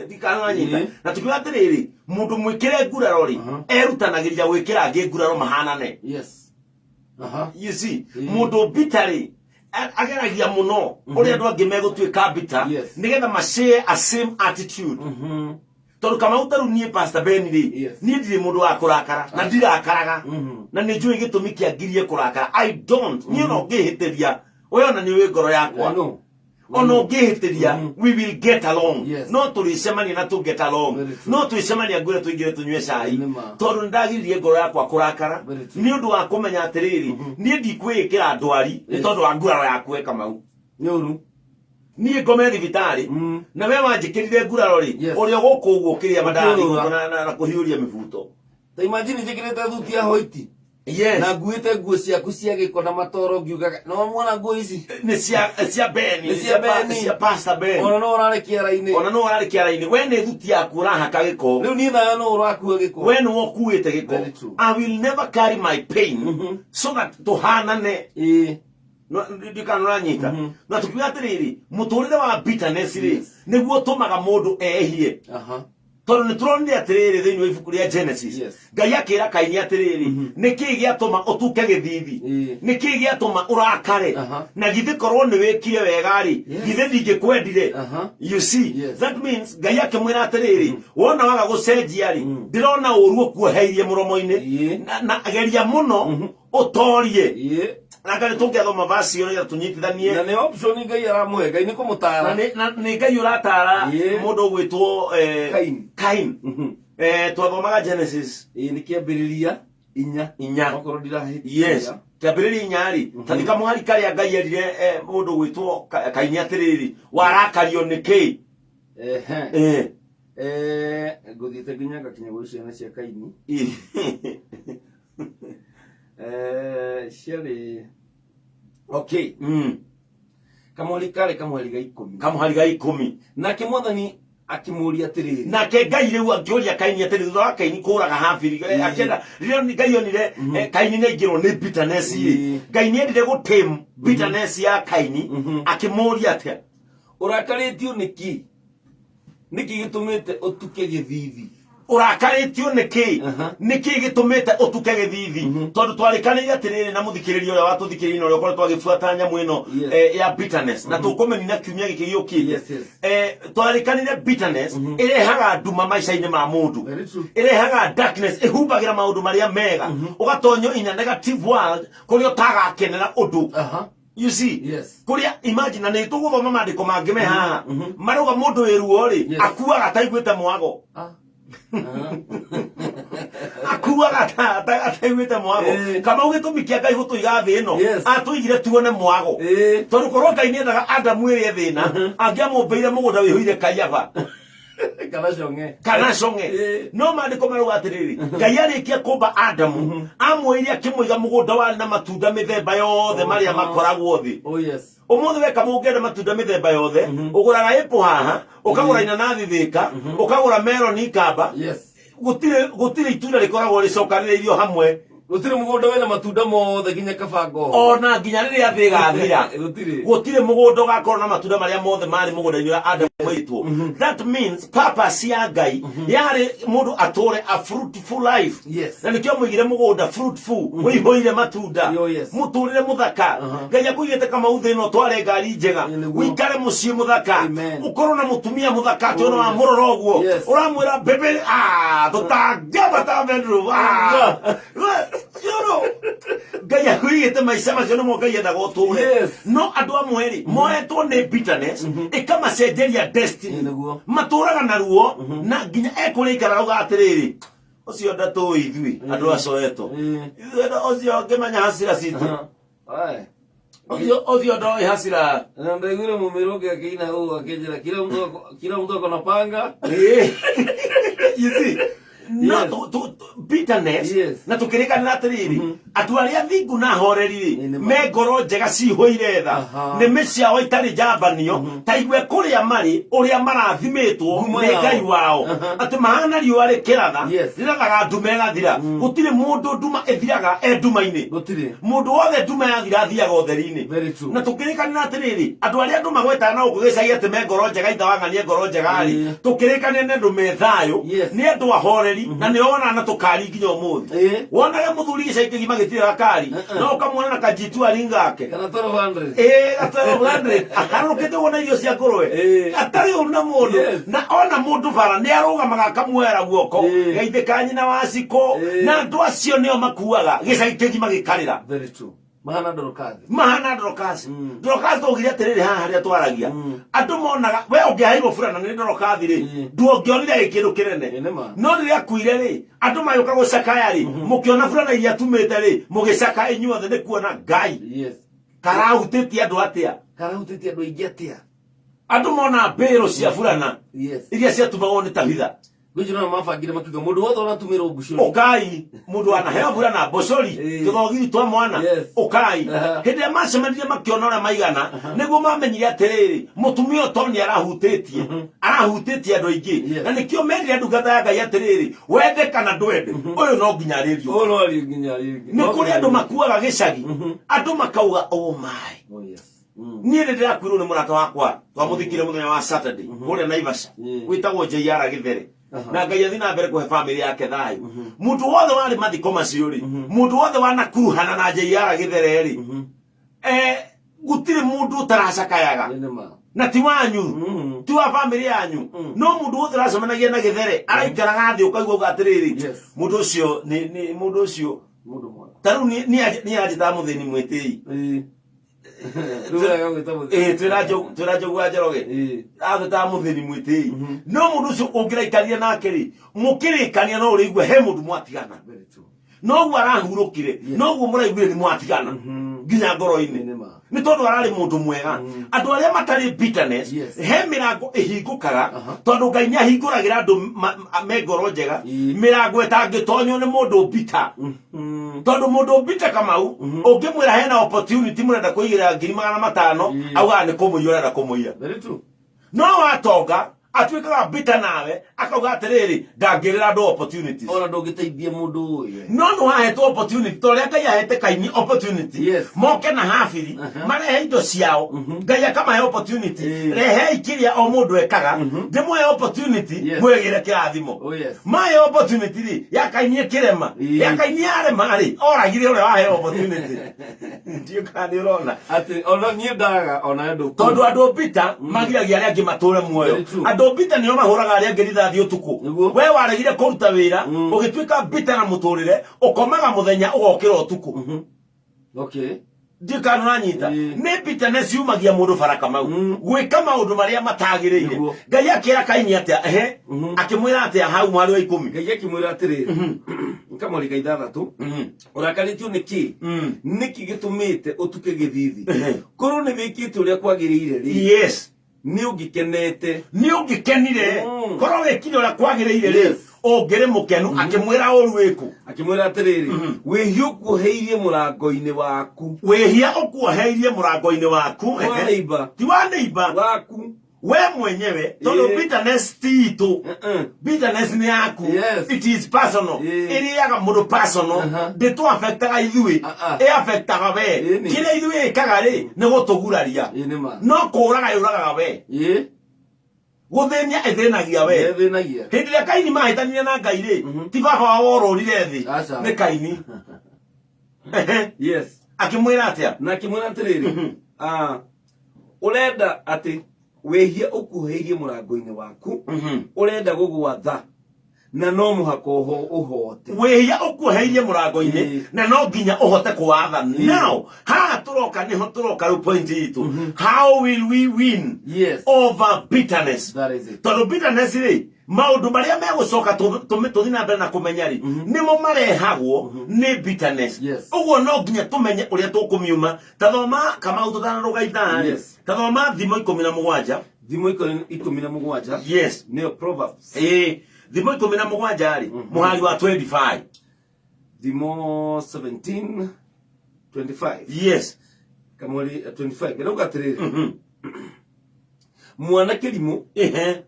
Ndikana wanyita. Na tukiuga atĩrĩrĩ, mũndũ mwĩkĩre nguraro rĩ, erutanagĩria gwĩkĩra angĩ nguraro mahanane. You see, mũndũ bitter rĩ, ageragia mũno ũrĩa andũ angĩ megũtuĩka bitter, nĩgetha ma share a same attitude. Tondũ Kamau, ta rĩu niĩ Pastor Ben rĩ, niĩ ndirĩ mũndũ wa kũrakara na ndirakaraga, na nĩ njũĩ gĩtũmi kĩa ngirie kũrakara. I don't, niĩ ona ũngĩhĩtĩria, we ona nĩ ũĩ ngoro I yakwa, know. Ona ũngĩhĩtĩria, we will get along. No tũrĩcemania na tũ get along. Very true. No twĩcemania ngwĩre tũingĩre tũnyue cai, Nĩ ma. tondũ nĩ ndagiririe ngoro yakwa kũrakara, Very true. nĩ ũndũ wa kũmenya atĩrĩrĩ, niĩ ndikwĩĩkĩra ndwari nĩ tondũ wa nguraro yaku, we Kamau. Nĩ ũru. Niĩ ngome thibitarĩ, na we wanjĩkĩrire nguraro rĩ, ũrĩa gũkũ ũguo ũkĩrĩa mandathi Ũkĩũrũra. gũkũ na kũhiũria mĩbuto. Ta imagine njĩkĩrĩte thuti ya hoiti na nguĩte nguo ciaku cia gĩko na matoro, ngiugaga no muona nguo ici. Nĩ cia Ben. Nĩ cia Ben. Cia Pastor Ben. Ona no ũrarĩ kĩara-inĩ. Ona no ũrarĩ kĩara-inĩ, we nĩ thuti yaku ũrahaka gĩko. Rĩu niĩ nawe no ũrakua gĩko. We nĩwe ũkuĩte gĩko. Very true. I will never carry my pain so that tũhanane. Ndikana ũranyita. Na tukiuga atĩrĩrĩ, mũtũrĩre wa bitterness rĩ, nĩguo ũtũmaga mũndũ ehie, tondũ nĩ tũronire atĩrĩrĩ thĩinĩ wa ibuku rĩa Genesis, Ngai akĩra Kaini atĩrĩrĩ, nĩ kĩĩ gĩatũma ũtuke gĩthithi? Nĩ kĩĩ gĩatũma ũrakare? Na githĩ korwo nĩ wĩkire wega rĩ, githĩ ndingĩkwendire? You see, that means Ngai akĩmwĩra atĩrĩrĩ, wona waga gũcenjia rĩ, ndĩrona ũru ũkuoheirie mũromo-inĩ, na geria mũno ũtorie. Na ngai tũngĩathoma vasi ĩyo nĩgetha tũnyitithanie. Na nĩ option Ngai aramũhe, Ngai nĩ kũmũtara. Na nĩ Ngai ũratara mũndũ ũgwĩtwo Kain. Kain. Twathomaga Genesis. Ĩĩ, nĩ kĩambĩrĩria 4. 4. Okorwo ndirahĩtia. Yes, kĩambĩrĩria 4 rĩ, tathika mũhari karĩa Ngai erire mũndũ ũgwĩtwo Kaini atĩrĩrĩ, warakario nĩ kĩ? Ngũthiĩte nginya ngakinya gwĩ ciana cia Kaini. Ciarĩ okay. Kamweri karĩ kamweri ga 10. Kamũhari ga 10. Nake Mwathani akĩmũũria atĩrĩrĩ. Nake Ngai rĩu akĩũria Kaini atĩrĩ, thutha wa Kaini kũraga Habili, akĩenda rĩrĩa Ngai onire Kaini nĩ aingĩrwo nĩ bitterness rĩ, Ngai nĩ endire gũtame bitterness ya Kaini. Akĩmũũria atĩa? Ũrakarĩtio nĩkĩ? Nĩkĩ gĩtũmĩte ũtuke gĩthithi? Ũrakarĩtio nĩkĩ? Nĩkĩ gĩtũmĩte ũtuke gĩthithi? Tondũ twarĩkanĩire atĩrĩrĩ na mũthikĩrĩria ũrĩa watũthikĩrĩria na ũrĩa ũkoretwo agĩbuata nyamũ ĩno ya bitterness, na tũkũmĩnina kiumia gĩkĩ gĩũkĩte. Twarĩkanĩire bitterness ĩrehaga nduma maica-inĩ ma mũndũ. Very true. Ĩrehaga darkness, ĩhumbagĩra maũndũ marĩa mega, ũgatonyio in a negative world kũrĩa ũtagakenera ũndũ. You see, kũrĩa imagine, na nĩ tũgũthoma maandĩko mangĩ me haha marauga mũndũ wĩ ruo rĩ, akuaga ataiguĩte mwago. Akuaga ataiguĩte mwago. Kamau, gĩtũmi kĩa Ngai gũtũiga thĩ ĩno, atũigire tuone mwago, tondũ korwo Ngai nĩendaga Adamu ĩrĩe thĩna, angĩamũmbĩire mũgũnda wĩhũire kaiaba. Kana cong'e. Kana cong'e. No maandĩko marauga atĩrĩrĩ, Ngai arĩkia kũmba Adamu, amwoire akĩmũiga mũgũnda warĩ na matunda mĩthemba yothe marĩa makoragwo thĩ. Oh yes. Ũmũthĩ weka mũngĩenda matunda mĩthemba yothe, ũgũraga apple haha, ũkagũra inanathi Thĩka, ũkagũra melon Ikamba. Gũtirĩ itunda rĩkoragwo rĩcokanĩrĩirio hamwe. Gũtirĩ mũgũnda wĩna matunda mothe nginya kabango. Ona nginya rĩrĩa thĩ ĩgathira, Gũtirĩ. gũtirĩ mũgũnda ũgakorwo na matunda marĩa mothe marĩ mũgũnda-inĩ ũrĩa Adamu aitwo. That means purpose ya Ngai yarĩ mũndũ atũre a fruitful life. Na nĩkĩo mũigire mũgũnda fruitful, ũihũire matunda, Oh, yes. mũtũrĩre mũthaka. Ngai akũigĩte Kamau thĩ ĩno tware ngari njega, Ĩ, nĩguo. ũikare mũciĩ mũthaka, Amen. ũkorwo na mũtumia mũthaka atĩ Oh, ona yes. wamũrora ũguo, ũramwĩra, "Baby, ah, tũtangĩambata bedroom, ah." You know, Ngai akuigĩte maica macio nĩmo Ngai endaga ũtũre. No andũ amwe rĩ, moetwo nĩ bitterness, ĩkamacenjeria destiny. Ĩ, nĩguo. Matũraga na ruo, na nginya ekũrĩa ikaraga auga atĩrĩrĩ, ũcio ndatũĩ ithuĩ andũ a Soweto. Ithuĩ ũcio ngĩmenya hasira citũ. Aye. Ũcio ndoĩ hasira. Na ndaiguire mũmĩrũ ũngĩ akĩina ũũ akĩnjĩra, kila mtu ako na panga. You see, No Yes. bitterness Yes. na tũkĩrĩkanĩra atĩrĩrĩ, andũ arĩa thingu na horeri rĩ, Nĩ ma. me ngoro njega cihũire tha, nĩmĩ ciao itarĩ njambanio, ta igue kũrĩa marĩ ũrĩa marathimĩtwo Ngumo nĩ yao. Ngai wao, atĩ mahana riũa rĩkĩratha, rĩrathaga nduma ĩgathira. Gũtirĩ mũndũ nduma ĩthiraga e nduma-inĩ. Gũtirĩ. Mũndũ wothe nduma yathira athiaga ũtheri-inĩ. Very true. Na tũkĩrĩkanĩra atĩrĩrĩ, andũ arĩa andũ magwetaga na gũkũ gĩcagi atĩ me ngoro njega, ithawang'anie ngoro njega rĩ, tũkĩrĩkanĩra nĩ andũ me thayũ, nĩ andũ ahoreri, na nĩo wonaga na tũkari nginya ũmũthĩ. Wonage mũthuri gĩcagi kĩgima gĩtirĩ gakari, no ũkamuona na kajitu aringa gake Kana 1200. Ĩĩ, gatwelve 100 akarũrũkĩte ũguo na irio cia ngũrwe, atarĩ ũru na mũndũ. Na ona mũndũ bara nĩ arũgamaga akamuoera guoko, geithĩ ka nyina wa cikũ. Na andũ acio nĩo makuaga gĩcagi kĩgima gĩkarĩra. Very true. Mahana Dorokasi. Mahana Dorokasi. Dorokasi twaugire atĩrĩrĩ, haha harĩa twaragia, andũ monaga we ũngĩaheirwo burana nĩ Dorokathi rĩ, nduongĩonire gĩ kĩndũ kĩnene. Ĩ, nĩ ma. No rĩrĩa akuire rĩ, andũ magĩũka gũcakaya rĩ, mũkĩona burana iria atumĩte rĩ, mũgĩcakaya inyuothe nĩ kuona Ngai karahutĩtie andũ atĩa. Karahutĩtie andũ aingĩ atĩa. Andũ mona mbĩrũ cia burana iria ciatumagwo nĩ Tabitha. Gwĩcio no mabangire makiuga mũndũ wothe ũratumĩrwo mbucũri. Ũkai, mũndũ wanaheo burana mbũcũri, tũthogiri twa mwana, ũkai. Hĩndĩ ĩrĩa macemanirie makĩona ũrĩa maigana, nĩguo mamenyire atĩrĩrĩ, mũtumia ũyũ to nĩ arahutĩtie, arahutĩtie andũ aingĩ. Na nĩkĩo merire ndungata ya Ngai atĩrĩrĩ, wende kana ndwende, ũyũ no nginya arĩriũka. Ũyũ no arĩ nginya rĩngĩ. Nĩ kũrĩ andũ makuaga gĩcagi, andũ makauga, oh my. Oh yes. Niĩ nĩ ndĩrakuirwo nĩ mũrata wakwa, twamũthikire mũthenya wa Saturday kũrĩa Naivasha, wĩtagwo JR Gĩthere. Na Ngai athiĩ na mbere kũhe famĩlĩ yake thayũ. Mũndũ wothe warĩ mathiko macio rĩ, mũndũ wothe wanakuruhana na JR Gĩthere rĩ, gũtirĩ mũndũ ũtaracakayaga. Ĩ, nĩ ma. Na ti wanyu, ti wa famĩlĩ yanyu, no mũndũ wothe ũracemanagia na Gĩthere araikaraga thĩ ũkaigua uga atĩrĩrĩ, mũndũ ũcio nĩ mũndũ ũcio Mũndũ mwega. Ta rĩu niĩ anjĩtaga mũthĩni mwĩtĩi. Rĩu wega gwĩta mũthĩni. Ĩĩ, twĩra Njogu wa Njoroge. Agwĩtaga mũthĩni mwĩtĩi, no mũndũ ũcio ũngĩraikarire nake rĩ, mũkĩrĩkania no ũrĩigua he mũndũ mwatigana. Very true. Noguo arahurũkire, noguo mũraiguire nĩ mwatigana nginya ngoro-inĩ. Nĩ ma. Nĩ tondũ ararĩ mũndũ mwega. Andũ arĩa matarĩ bitterness, he mĩrango ĩhingũkaga, tondũ Ngai nĩ ahingũragĩra andũ me ngoro njega mĩrango ĩtangĩtonywo nĩ mũndũ bitter. Tondũ mũndũ bitter, Kamau, ũngĩmwĩra hena opportunity mũrenda kũigĩra 500,000, augaga nĩ kũmũiya ũrenda kũmũiya. Very true. No watonga atuĩkaga bitter nawe, akauga atĩrĩrĩ, ndangĩrĩra andũ opportunities. Ona ndũngĩteithia mũndũ ũyũ. No nĩ wahetwo opportunity ta ũrĩa Ngai ahete Kaini opportunity, moke na Habili marehe indo ciao, Ngai akamahe opportunity, rehei kĩrĩa o mũndũ ekaga, ndĩmũhe opportunity, mwĩgĩre kĩrathimo. Oh yes. Mahe opportunity rĩ, ya Kaini ĩkĩrema. Ya Kaini yarema rĩ, oragire ũrĩa waheo opportunity. Ndiũ kana nĩ ũrona. Atĩ ona niĩ ndaga ona ndũ. Tondũ andũ bitter magiragia arĩa angĩ matũre muoyo. Very true. Andũ bitter nĩo mahũraga arĩa angĩ rithathi ũtukũ. We waregire kũruta wĩra, ũgĩtuĩka bitter na mũtũrĩre, ũkomaga mũthenya ũgokĩra ũtukũ. Ndiũ kana ũranyita. Nĩ bitterness yumagia mũndũ bara, Kamau, gwĩka maũndũ marĩa matagĩrĩire. Ngai akĩra Kaini atĩa? Ehe, akĩmwĩra atĩa hau mwari wa 10? Ngai akĩmwĩra atĩrĩrĩ, kamweri ka 6, ũrakarĩtio nĩ kĩ? Nĩkĩ gĩtũmĩte ũtuke gĩthithi? Korwo nĩ wĩkĩte ũrĩa kwagĩrĩire rĩ, nĩ ũngĩkenete. Nĩ ũngĩkenire. Korwo wĩkire ũrĩa kwagĩrĩire rĩ, ũngĩrĩ mũkenu. Akĩmwĩra ũru wĩkũ? Akĩmwĩra atĩrĩrĩ, wĩhia ũkuoheirie mũrango-inĩ waku. Wĩhia ũkuoheirie mũrango-inĩ waku. Wa neighbor. Ti wa neighbor. Waku. We mwenyewe, tondũ bitterness ti itũ. Bitterness nĩ yaku. It is personal. Ĩrĩaga mũndũ personal. Ndĩtũ affectaga ithuĩ, ĩ affectaga we. Kĩrĩa ithuĩ ĩkaga rĩ, nĩ gũtũguraria. Ĩĩ, nĩ ma. No kũũraga yũragaga we, gũthĩnia ĩthĩnagia we. Ĩthĩnagia. Hĩndĩ ĩrĩa Kaini mahĩtanire na Ngai rĩ, ti baba wao worũrire thĩ? Aca. Nĩ Kaini. Akĩmwĩra atĩa? Na akĩmwĩra atĩrĩrĩ, ũrenda atĩ wĩhia ũkuhĩirie mũrango-inĩ waku, ũrenda gũgwatha na no mũhaka ũhote. Wĩhia ũkuoheirie mũrango-inĩ, na no nginya ũhote kũwatha. Now haha tũroka, nĩho tũroka rĩu point itũ, how will we win over bitterness? That is it. Tondũ bitterness rĩ, maũndũ marĩa megũcoka tũthiĩ na mbere na kũmenya rĩ, nĩmo marehagwo nĩ bitterness. Ũguo no nginya tũmenye ũrĩa tũkũmiuma. Tathoma, Kamau, tũtanarũga ithaa rĩ. Tathoma Thimo 17. Thimo 17. Nĩyo Proverbs. Ĩĩ, Thimo 17 rĩ, mũhari wa 25. Thimo 17 25. Yes. Kamweri 25 ĩrauga atĩrĩrĩ, mwana kĩrimũ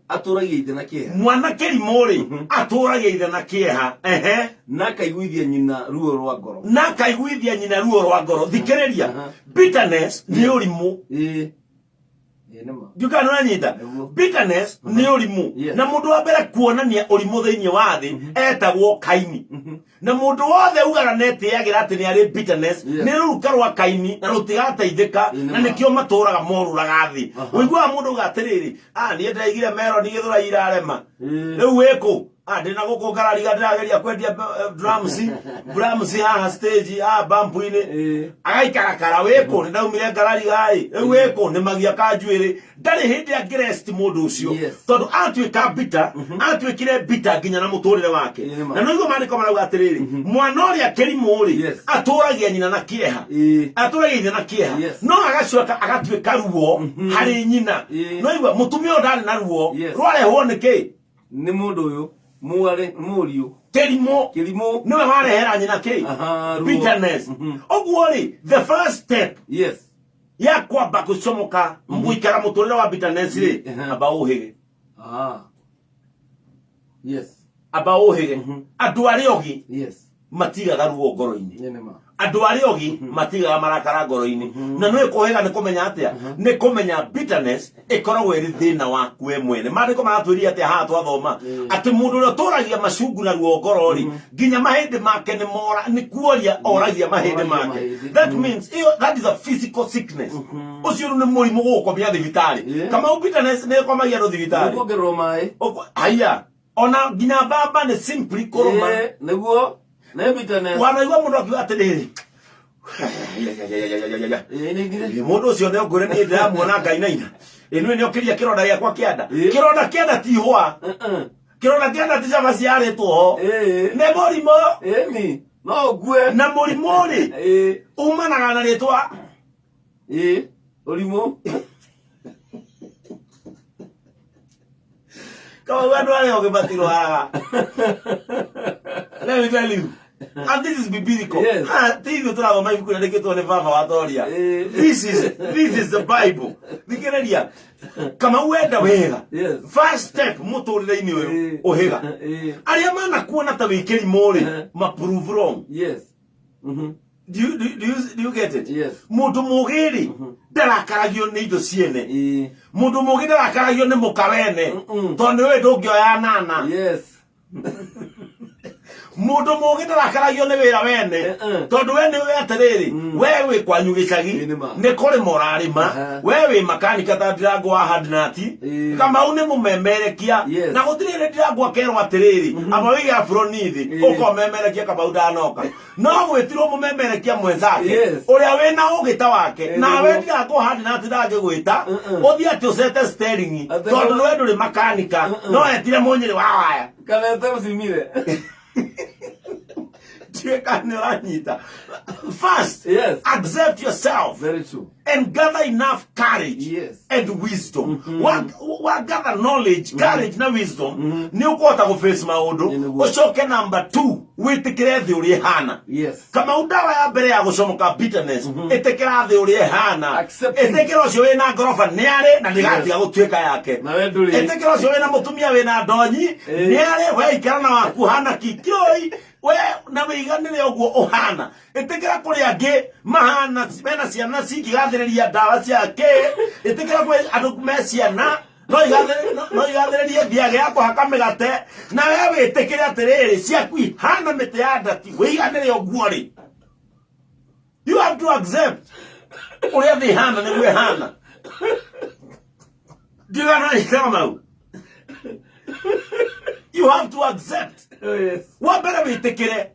atũragia ithe na kĩeha. Mwana kĩrimũ rĩ, atũragia ithe na kĩeha. Ehe. Na akaiguithia nyina ruo rwa ngoro. Na akaiguithia nyina ruo rwa ngoro. Thikĩrĩria, bitterness nĩ ũrimũ. Ĩĩ. Ĩĩ nĩma. Ndiũkaga nĩ ũranyita? Nĩguo. Bitterness nĩ ũrimũ. Na mũndũ wa mbere kuonania ũrimũ thĩinĩ wa thĩ etagwo Kaini. Na mũndũ wothe ugaga netĩagĩra atĩ nĩ arĩ bitterness, nĩ rũruka rwa Kaini na rũtigateithĩka, Ĩĩ na nĩma. nĩkĩo matũraga morũraga thĩ. Ũiguaga mũndũ uga atĩrĩrĩ, ah, niĩ ndĩraigire meroni gĩthũrai irarema. Rĩu wĩkũ? Ah, ndĩna gũkũ ngarariga ndĩrageria kwendia drums haha stage, haha bump-inĩ. Agaikara kara wĩkũ? Nĩ ndaumire ngarariga ĩ. Rĩu wĩkũ? Nĩ magia kanjuĩrĩ. Ndarĩ hĩndĩ angĩrest mũndũ ũcio. Tondũ atuĩka bitter, atuĩkire bitter nginya na mũtũrĩre wake. Ĩĩ nĩma. Na noiguo maandĩko marauga atĩrĩrĩ, mwana ũrĩa kĩrimũ rĩ, atũragia nyina na kĩeha. Atũragia ithe na kĩeha. No agacoka agatuĩka ruo harĩ nyina. Noigua mũtumia ũyũ ndarĩ na ruo. Rwarehwo nĩ kĩ? Nĩ mũndũ ũyũ mwarĩ mũriũ Kĩrimũ. Kĩrimũ. Nĩwe warehera nyina kĩ? Aha, ruo. Bitterness. Ũguo rĩ, the first step ya kwamba gũcomoka gũikara mũtũrĩre wa bitterness rĩ, amba ũhĩge. Amba ũhĩge. Andũ arĩa ogĩ matigaga ruo ngoro-inĩ. Nĩ nĩma. Andũ arĩa ogĩ matigaga marakara ngoro-inĩ. Na nĩ kũhĩga nĩ kũmenya atĩa? Nĩ kũmenya bitterness ĩkoragwo ĩrĩ thĩna waku we mwene. Maandĩko maratwĩria atĩa haha twathoma? Atĩ mũndũ ũrĩa ũtũragia macungu na ruo ngoro rĩ, nginya mahĩndĩ make nĩ mora, nĩ kuoria oragia mahĩndĩ Oragia make. mahĩndĩ. That means ĩyo, that is a physical sickness. Ũcio rĩu nĩ mũrimũ gũgũkomia thibitarĩ. Kamau, bitterness nĩ ĩkomagia andũ thibitarĩ. Nĩkuongererwo maĩ. Haiya, ona nginya mbamba nĩ simply kũrũma. Ĩĩ, nĩguo nĩ bitterness. Wanaigua mũndũ akiuga atĩrĩrĩ, Ĩĩ, nĩ ngire. Ĩ, mũndũ ũcio nĩ ngwĩre niĩ ndĩramuona ngainaina. Ĩ, nĩ nĩokĩria kĩronda gĩakwa kĩa nda. Kĩronda kĩa nda ti ihũa. Kĩronda kĩa nda ti cabaci yarĩtwo ho. Nĩ mũrimũ. Ĩni no ũkue. Na mũrimũ rĩ, umanaga na rĩtwa. Ĩĩ, ũrimũ. Kama andũ arĩa ogĩ matirwaraga. Let me tell you. And this is biblical. Ah, ti ithuĩ tũrathoma ibuku rĩandĩkĩtwo nĩ baba wa Toria. This is the Bible. Thikĩrĩria. Kamau, wenda wega. First step mũtũrĩre-inĩ ũyũ, ũhĩga. Arĩa manakuona ta wĩ kĩrimũ rĩ, ma prove wrong. Do you get it? Yes. Mũndũ mũgĩ rĩ, ndarakaragio nĩ indo ciene. Mũndũ mũgĩ ndarakaragio nĩ mũka wene. Tondũ nĩ ũĩ ndũngĩoya nana. Mũndũ mũgĩ ndarakaragio nĩ wĩra wene. Tondũ we nĩ ũĩ atĩrĩrĩ, we wĩ kwanyu gĩcagi, Ĩĩ nĩ ma. nĩ kũrĩma ũrarĩma. We wĩ makanika ta ndirango wa handinati. Kamau nĩ mũmemerekia. Na gũtirĩ hĩndĩ ndirango akerwo atĩrĩrĩ, amba wĩige aburoni thĩ, ũkomemerekia Kamau ndanoka. No gwĩtirwo mũmemerekia mwenzake ũrĩa wĩna ũgĩ ta wake. Nawe ndirango handinati ndangĩgwĩta ũthiĩ atĩ ũcete steering, tondũ nĩwe ndũrĩ makanika, no etire mũnyĩrĩ wa waya. Kana ete ũcimire. Ndiũĩ kana nĩ ũranyita. First, accept yourself Very true. and gather enough courage and wisdom. Wa gather knowledge, courage na wisdom, nĩ ũkũhota gũface maũndũ. Ĩ, nĩguo. Ũcoke number 2, wĩtĩkĩre thĩ ũrĩa ĩhana. Kamau, ndawa ya mbere ya gũcomoka bitterness, ĩtĩkĩra thĩ ũrĩa ĩhana. Accepting. Ĩtĩkĩra ũcio wĩna ngoroba nĩ arĩ na ndĩgatiga gũtuĩka yake. Na we ndũrĩ. Ĩtĩkĩra ũcio wĩna mũtumia wĩna ndonyi nĩ arĩ, we ikara na waku hana kikĩoi we na wĩiganĩre ũguo ũhana. Ĩtĩkĩra kũrĩ angĩ mahana mena ciana cingĩgathĩrĩria ndawa cia kĩ. Ĩtĩkĩra kwĩ andũ me ciana no igathĩrĩrie thiage ya kũhaka mĩgate, na we wĩtĩkĩre atĩrĩrĩ, ciaku ihana mĩtĩ ya ndati, wĩiganĩre ũguo rĩ. You have to accept ũrĩa thĩ ihana nĩguo ĩhana. Ndigana ikawa mau. You have to accept. Oh, yes. Wa mbere wĩtĩkĩre.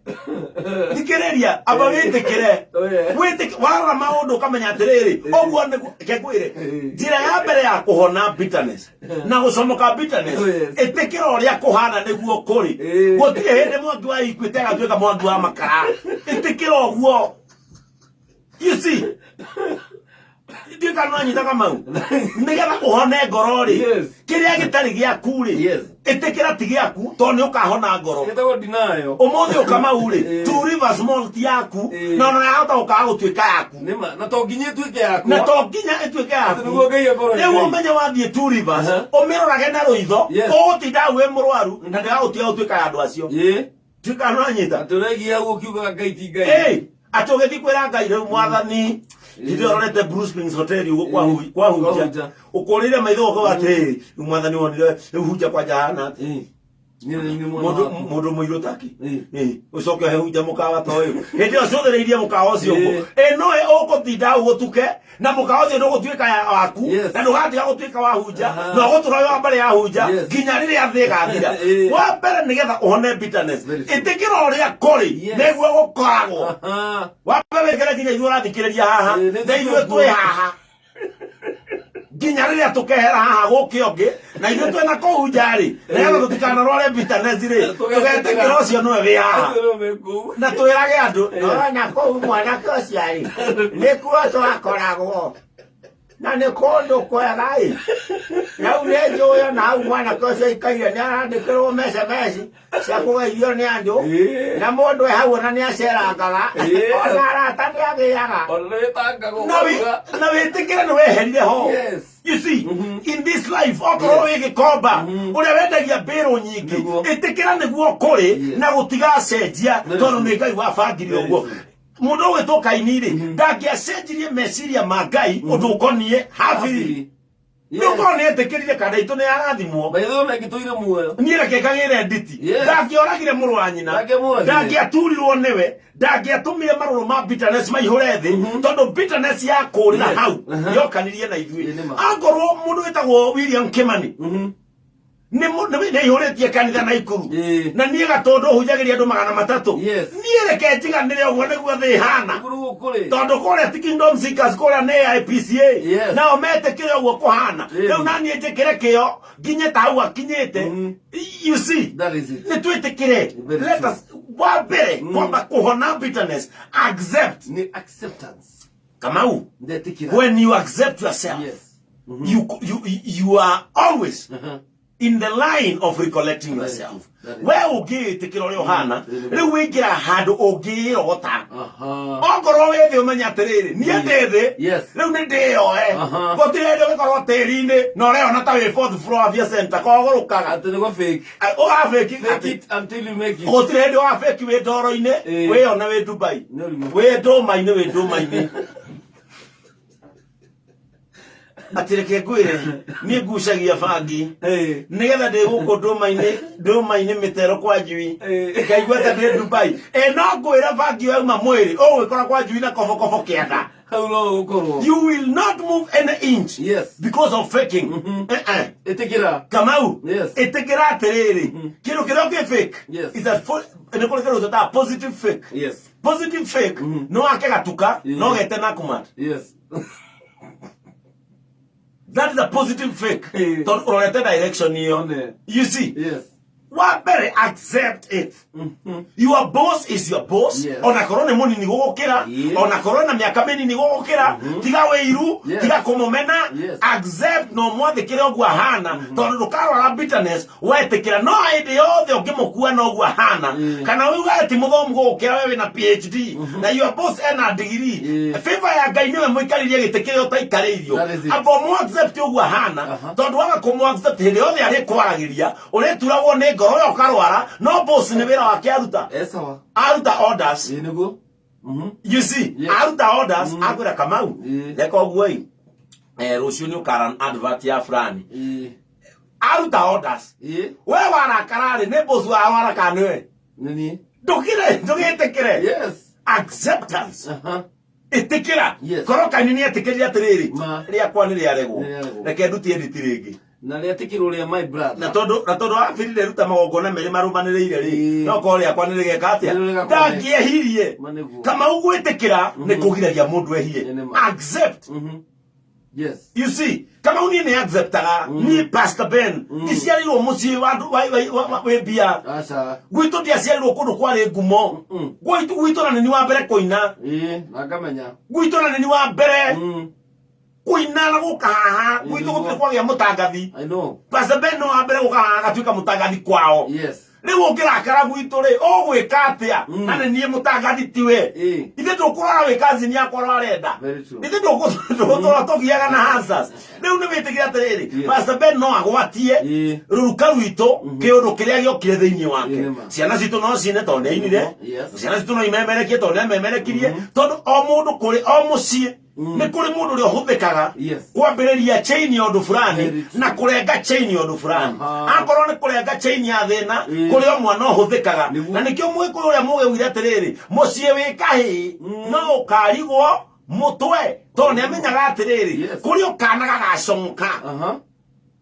Thikĩrĩria, amba wĩtĩkĩre. Oh, yes. Wĩtĩk warora maũndũ ũkamenya atĩrĩrĩ, ũguo nĩguo reke ngwĩre. Njĩra ya mbere ya kũhona bitterness na gũcomoka bitterness, Oh, yes. ĩtĩkĩra ũrĩa kũhana nĩguo kũrĩ. Gũtirĩ hĩndĩ mwangi wa Equity agatuĩka mwangi wa makara. Ĩtĩkĩra ũguo. You see? Ndiũĩ kana nĩwanyita Kamau. Nĩgetha ũhone ngoro rĩ, Yes. kĩrĩa gĩtarĩ gĩaku rĩ, Yes. ĩtĩkĩra ti gĩaku tondũ nĩ ũkahona ngoro. Ĩtagwo denial. Ũmũthĩ ũyũ Kamau rĩ, Eh. Two Rivers Mall ti yaku, Eh. na ona yahota gũkaga gũtuĩka yaku. Nĩma, na to nginya ĩtuĩke yakwa. Na to nginya ĩtuĩke yaku. Atĩ nĩguo Ngai akorwo Rĩu Ngai. ũmenye wathiĩ Two Rivers, Aha. ũmĩrorage na rũitho, Yes. ũgũtinda hau wĩ mũrwaru, na ndĩgagũtiga gũtuĩka ya andũ acio. Ĩĩ. Tuĩka nĩwanyita. Atĩ ũregia hau ũkiugaga Ngai ti Ngai. Ĩĩ, atĩ ũgĩthiĩ kwĩra Ngai rĩu mwathani hĩndĩ ĩyo ũrorete Blue Springs Hotel ũguo kwa Ĩĩ. kwa hunja Kwa hunja. ũkũrĩire maitho ũkauga atĩ rĩu mwathani wonire rĩu hunja kwanja hana atĩ Ĩĩ. Niĩ nĩ niĩ mwana mũndũ waku. mũndũ mũirũ taki Ĩĩ. Ĩĩ, ũcoke ũhe hunja mũkawa ta ũyũ hĩndĩ ĩyo cũthĩrĩirie mũkawa ũcio ũguo Ĩĩ. ĩ nowe ũgũtinda hau gũtuke na mũkawa ũcio ndũgũtuĩka waku Yes. na ndũgatiga gũtuĩka wa hunja Aha. na ũgũtũra wĩ wa mbere ya hunja Yes. nginya rĩrĩa thĩ ĩgathira Ĩĩ. wa mbere nĩgetha ũhone bitterness Very true. ĩtĩkĩra ũrĩa kũrĩ Yes. nĩguo gũkoragwo Aha. wa mbere wĩkĩre nginya ithuĩ ũrathikĩrĩria haha Ĩĩ, nĩ na ithuĩ ithuĩ twĩ haha nginya rĩrĩa tũkehera haha gũke ũngĩ na ithuĩ twĩna kũu nja rĩ nĩgetha tũtikanarware bitterness rĩ tũgetĩkĩra ũcio nĩwe wĩ haha Acio nĩo me kũu. na twĩrage andũ nona kũu mwanake ũcio rĩ nĩkuo twakoragwo na nĩ kũndũ kwega ĩ rĩu nĩ njũĩ ona hau mwanake ũcio aikaire nĩ arandĩkĩrwo mecemeci cia kũgeithio nĩ andũ Ĩĩ. na mũndũ e hau ona nĩ acerangaga Ĩĩ. ona arata nĩ agĩaga Ona nĩwĩtangagwo na wĩ- ũkauga. na wĩtĩkĩre nĩ weherire ho Yes. You see, Mhm. in this life okorwo wĩ gĩkomba Mhm. ũrĩa wendagia mbĩrũ nyingĩ Nĩguo. ĩtĩkĩra nĩguo kũrĩ Yes. na gũtigacenjia Very tondũ true. nĩ Ngai wabangire Very ũguo true. Mũndũ ũgwĩtwo Kaini rĩ, ndangĩacenjirie meciria ma Ngai ũndũ ũkoniĩ Habili. Yes. Nĩ ũkorwo nĩ etĩkĩrire kana itũ nĩ arathimwo. By the way, ona ingĩtũire muoyo. Niĩ reke ngagĩre nditi. Yes. Ndangĩoragire mũrũ wa nyina. Ndangĩamũragire. Ndangĩaturirwo nĩwe. Ndangĩatũmire marũrũ ma bitterness maihũre thĩ tondũ bitterness ya kũrĩra Yes. hau Uh-huh. yokanirie na ithuĩ. Ĩ, nĩ ma. Angorwo mũndũ wĩtagwo William Kimani Mhm. nĩ nĩ aihũrĩtie kanitha Naikuru Ĩĩ. na niĩ Gatũndũ hunjagĩria andũ 300. Yes. Niĩ reke njiganĩre ũguo nĩguo thĩ ĩhana. Ũguo nĩguo kũrĩ. Tondũ kũrĩa ti Kingdom Seekers, kũrĩa nĩ IPCA. Yes. Nao metĩkĩre ũguo kũhana. Ĩĩ. Rĩu naniĩ njĩkĩre kĩo nginye ta hau akinyĩte. Mhm. You see, That is it. nĩ twĩtĩkĩre. Very Let true. us wa mbere kwamba kũhona bitterness, accept. Nĩ acceptance. Kamau, Ndetĩkĩra. when you accept yourself, Yes. you are always Uh-huh. in the line of recollecting Very yourself. true. That is- We ũngĩĩtĩkĩra ũrĩa ũhana, Mm. rĩu wĩingĩra handũ ũngĩĩrota. Aha. Ongorwo wĩ thĩ ũmenye atĩrĩrĩ, niĩ ndĩ thĩ, Yes. rĩu nĩ ndĩyoe. Aha. Gũtirĩ hĩndĩ ũgĩkorwo tĩri-inĩ na ũreyona ta wĩ fourth floor Afya Center kogũrũkaga. Atĩ nĩguo fake. Ũgabĩki Fake it until you make it. gũtirĩ hĩndĩ ũgabĩki wĩ ndoro-inĩ Ĩĩ. wĩyone wĩ Dubai Nĩ ũrimũ. wĩ ndũma-inĩ wĩ ndũma-inĩ. Atĩ reke ngwĩre niĩ ngucagia bangi Ĩĩ. nĩgetha ndĩ gũkũ ndũma-inĩ ndũma-inĩ mĩtero kwa njui Ĩĩ. ngaigua ta ndĩ Dubai. Ĩ no ngwĩra bangi ĩyo yauma mwĩrĩ ũgwĩkora kwa njui na kobokobo kĩanda. Hau no ũgũkorwo. You will not move any inch Yes. because of faking. Mhm. Eh, eh. Ĩtĩkĩra. Kamau, Yes. ĩtĩkĩra atĩrĩrĩ kĩndũ kĩrĩa ũngĩ fake Yes. is a nĩ kũrĩ kĩndũ tũtaga positive fake. Yes. Positive fake Mhm. nĩ wake gatuka Yeah. no gete Nakumatt. Yes. That is a positive fake Eh. tondũ ũrorete direction ĩyo. One. You see, Yes. wa mbere accept it. Mhm. Your boss is your boss. Yes. Ona korwo nĩ mũnini gũgũkĩra, Yeah. ona korwo na mĩaka mĩnini gũgũkĩra, tiga wĩiru, Yes. tiga kũmũmena. Yes. Accept na ũmwathĩkĩre ũguo ahana tondũ ndũkarwara bitterness wetĩkĩra. No hĩndĩ yothe ũngĩmũkua na ũguo ahana kana uga ti mũthomu gũgũkĩra, we wĩna PhD na your boss ena degree, Yeah. favor ya Ngai nĩwe mũikarĩrie gĩtĩ kĩrĩa ũtaikarĩirio. That is it. Amba ũmũ accept ũguo ahana Aha. tondũ waga kũmũ accept hĩndĩ yothe arĩkwaragĩria ũrĩturagwo nĩ ngoro ĩyo ũkarwara. No boss nĩ wĩra wake aruta. Eh, sawa. Aruta orders. Ĩĩ nĩguo. Mhm. You see, Yes. aruta orders akwĩra Kamau, Yeah. reka ũguo ĩ rũciũ nĩ ũkara advert ya fulani. Ĩĩ. Aruta orders. Ĩĩ. We warakara rĩ, nĩ boss wa warakara nĩwe? Nĩ niĩ. Ndũkire ndũgĩtĩkĩre. Yes. Acceptance. Aha. Ĩtĩkĩra. Yes. Korwo Kaini nĩ etĩkĩrire atĩrĩrĩ, Ma. rĩakwa nĩ rĩaregwo, Nĩ rĩaregwo. reke ndutie nditi rĩngĩ. Na rĩetĩkĩrwo rĩa my brother. Na tondũ Habili nderuta magongona merĩ marũmanĩrĩire rĩ, Ĩĩ. no korwo rĩakwa nĩ rĩgeka atĩa? Nĩ rĩgakorwo. Ndangĩehirie. Ma nĩguo. Kamau, gwĩtĩkĩra nĩ kũgiragia mũndũ ehie. Ĩ, nĩ ma. Accept. Yes. You see, Kamau, niĩ nĩ acceptaga niĩ Pastor Ben ndiciarĩirwo mũciĩ wa andũ wĩ mbia. Aca. Gwitũ ndiaciarirwo kũndũ kwarĩ ngumo. Gwitũ na nĩ wa mbere kũina. Ĩĩ, na ngamenya. Gwitũ na nĩ wa mbere. Kũina na gũka haha gwitũ gũtirĩ kwagĩa mũtangathi. I know. Pastor Ben no ambere gũka haha agatuĩka mũtangathi kwao. Yes. Rĩu ũngĩrakara gwitũ rĩ, ũgwĩka atĩa? Na nĩ niĩ mũtangathi tiwe. Ithe ndũkũrora wĩ cousin yakwa ũrĩa arenda. Very true. Ithe ndũgũtũra tũgiaga na answers. Rĩu nĩ wĩtĩkĩre atĩrĩrĩ, Pastor Ben no agwatie rũruka rwitũ kĩũndũ kĩrĩa gĩokire thĩinĩ wake. Ĩĩ, nĩma. Ciana citũ no cine tondũ nĩ ainire. Ciana citũ no imemerekie tondũ nĩ amemerekirie. Tondũ o mũndũ kũrĩ o mũciĩ nĩ kũrĩ mũndũ ũrĩa ũhũthĩkaga kwambĩrĩria chain ya ũndũ fulani Very true. na kũrenga chain ya ũndũ fulani. Akorwo nĩ kũrenga chain ya thĩna, kũrĩ o mwana ũhũthĩkaga. Na nĩkĩo mũgĩkũyũ ũrĩa mũgĩ augire atĩrĩrĩ, mũciĩ wĩ kahĩĩ no ũkarigwo mũtwe, tondũ nĩ amenyaga atĩrĩrĩ, kũrĩ o kana gagacomoka.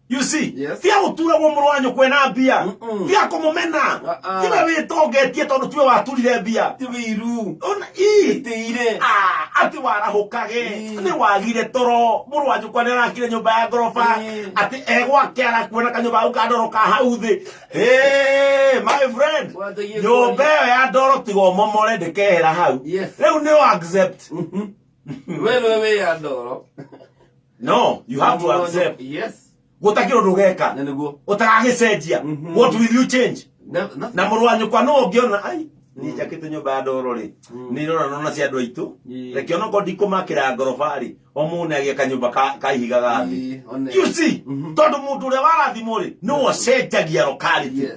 You see? Yes. Tia gũturagwo mũrũ wa nyũkwa ena mbia. Tia kũmũmena. Ah, ah. Tiwe wĩtongetie tondũ tiwe waturire mbia. Ti wĩiru. Ona ii. Tĩire. Ah, atĩ warahũkage. Nĩ wagire toro. Mũrũ wa nyũkwa nĩ arakire nyũmba ya ngoroba. Atĩ egwake arakuona kanyũmba kau ka ndoro ka hau thĩ. Hey, my friend. Wanjagie Nyũmba kwaria. ĩyo ya ndoro tiga ũmomore ndĩkehera hau. Rĩu nĩ o accept. We nĩwe wĩ ya ndoro. No, you have to accept. Gũtakĩrĩ ũndũ ũgeka. Na nĩguo. Ũtagagĩcenjia. What will you change? Nothing. Na mũrũ wa nyũkwa no ũngĩona ai niĩ njakĩte nyũmba ya ndoro rĩ, nĩ irora nona cia andũ aitũ, reke onokorwo ndikũmakĩra ngoroba rĩ, o mũndũ nĩ agĩe kanyũmba ka ihiga ga thĩ. One. You see, tondũ mũndũ ũrĩa warathimwo rĩ, nĩwe ũcenjagia locality.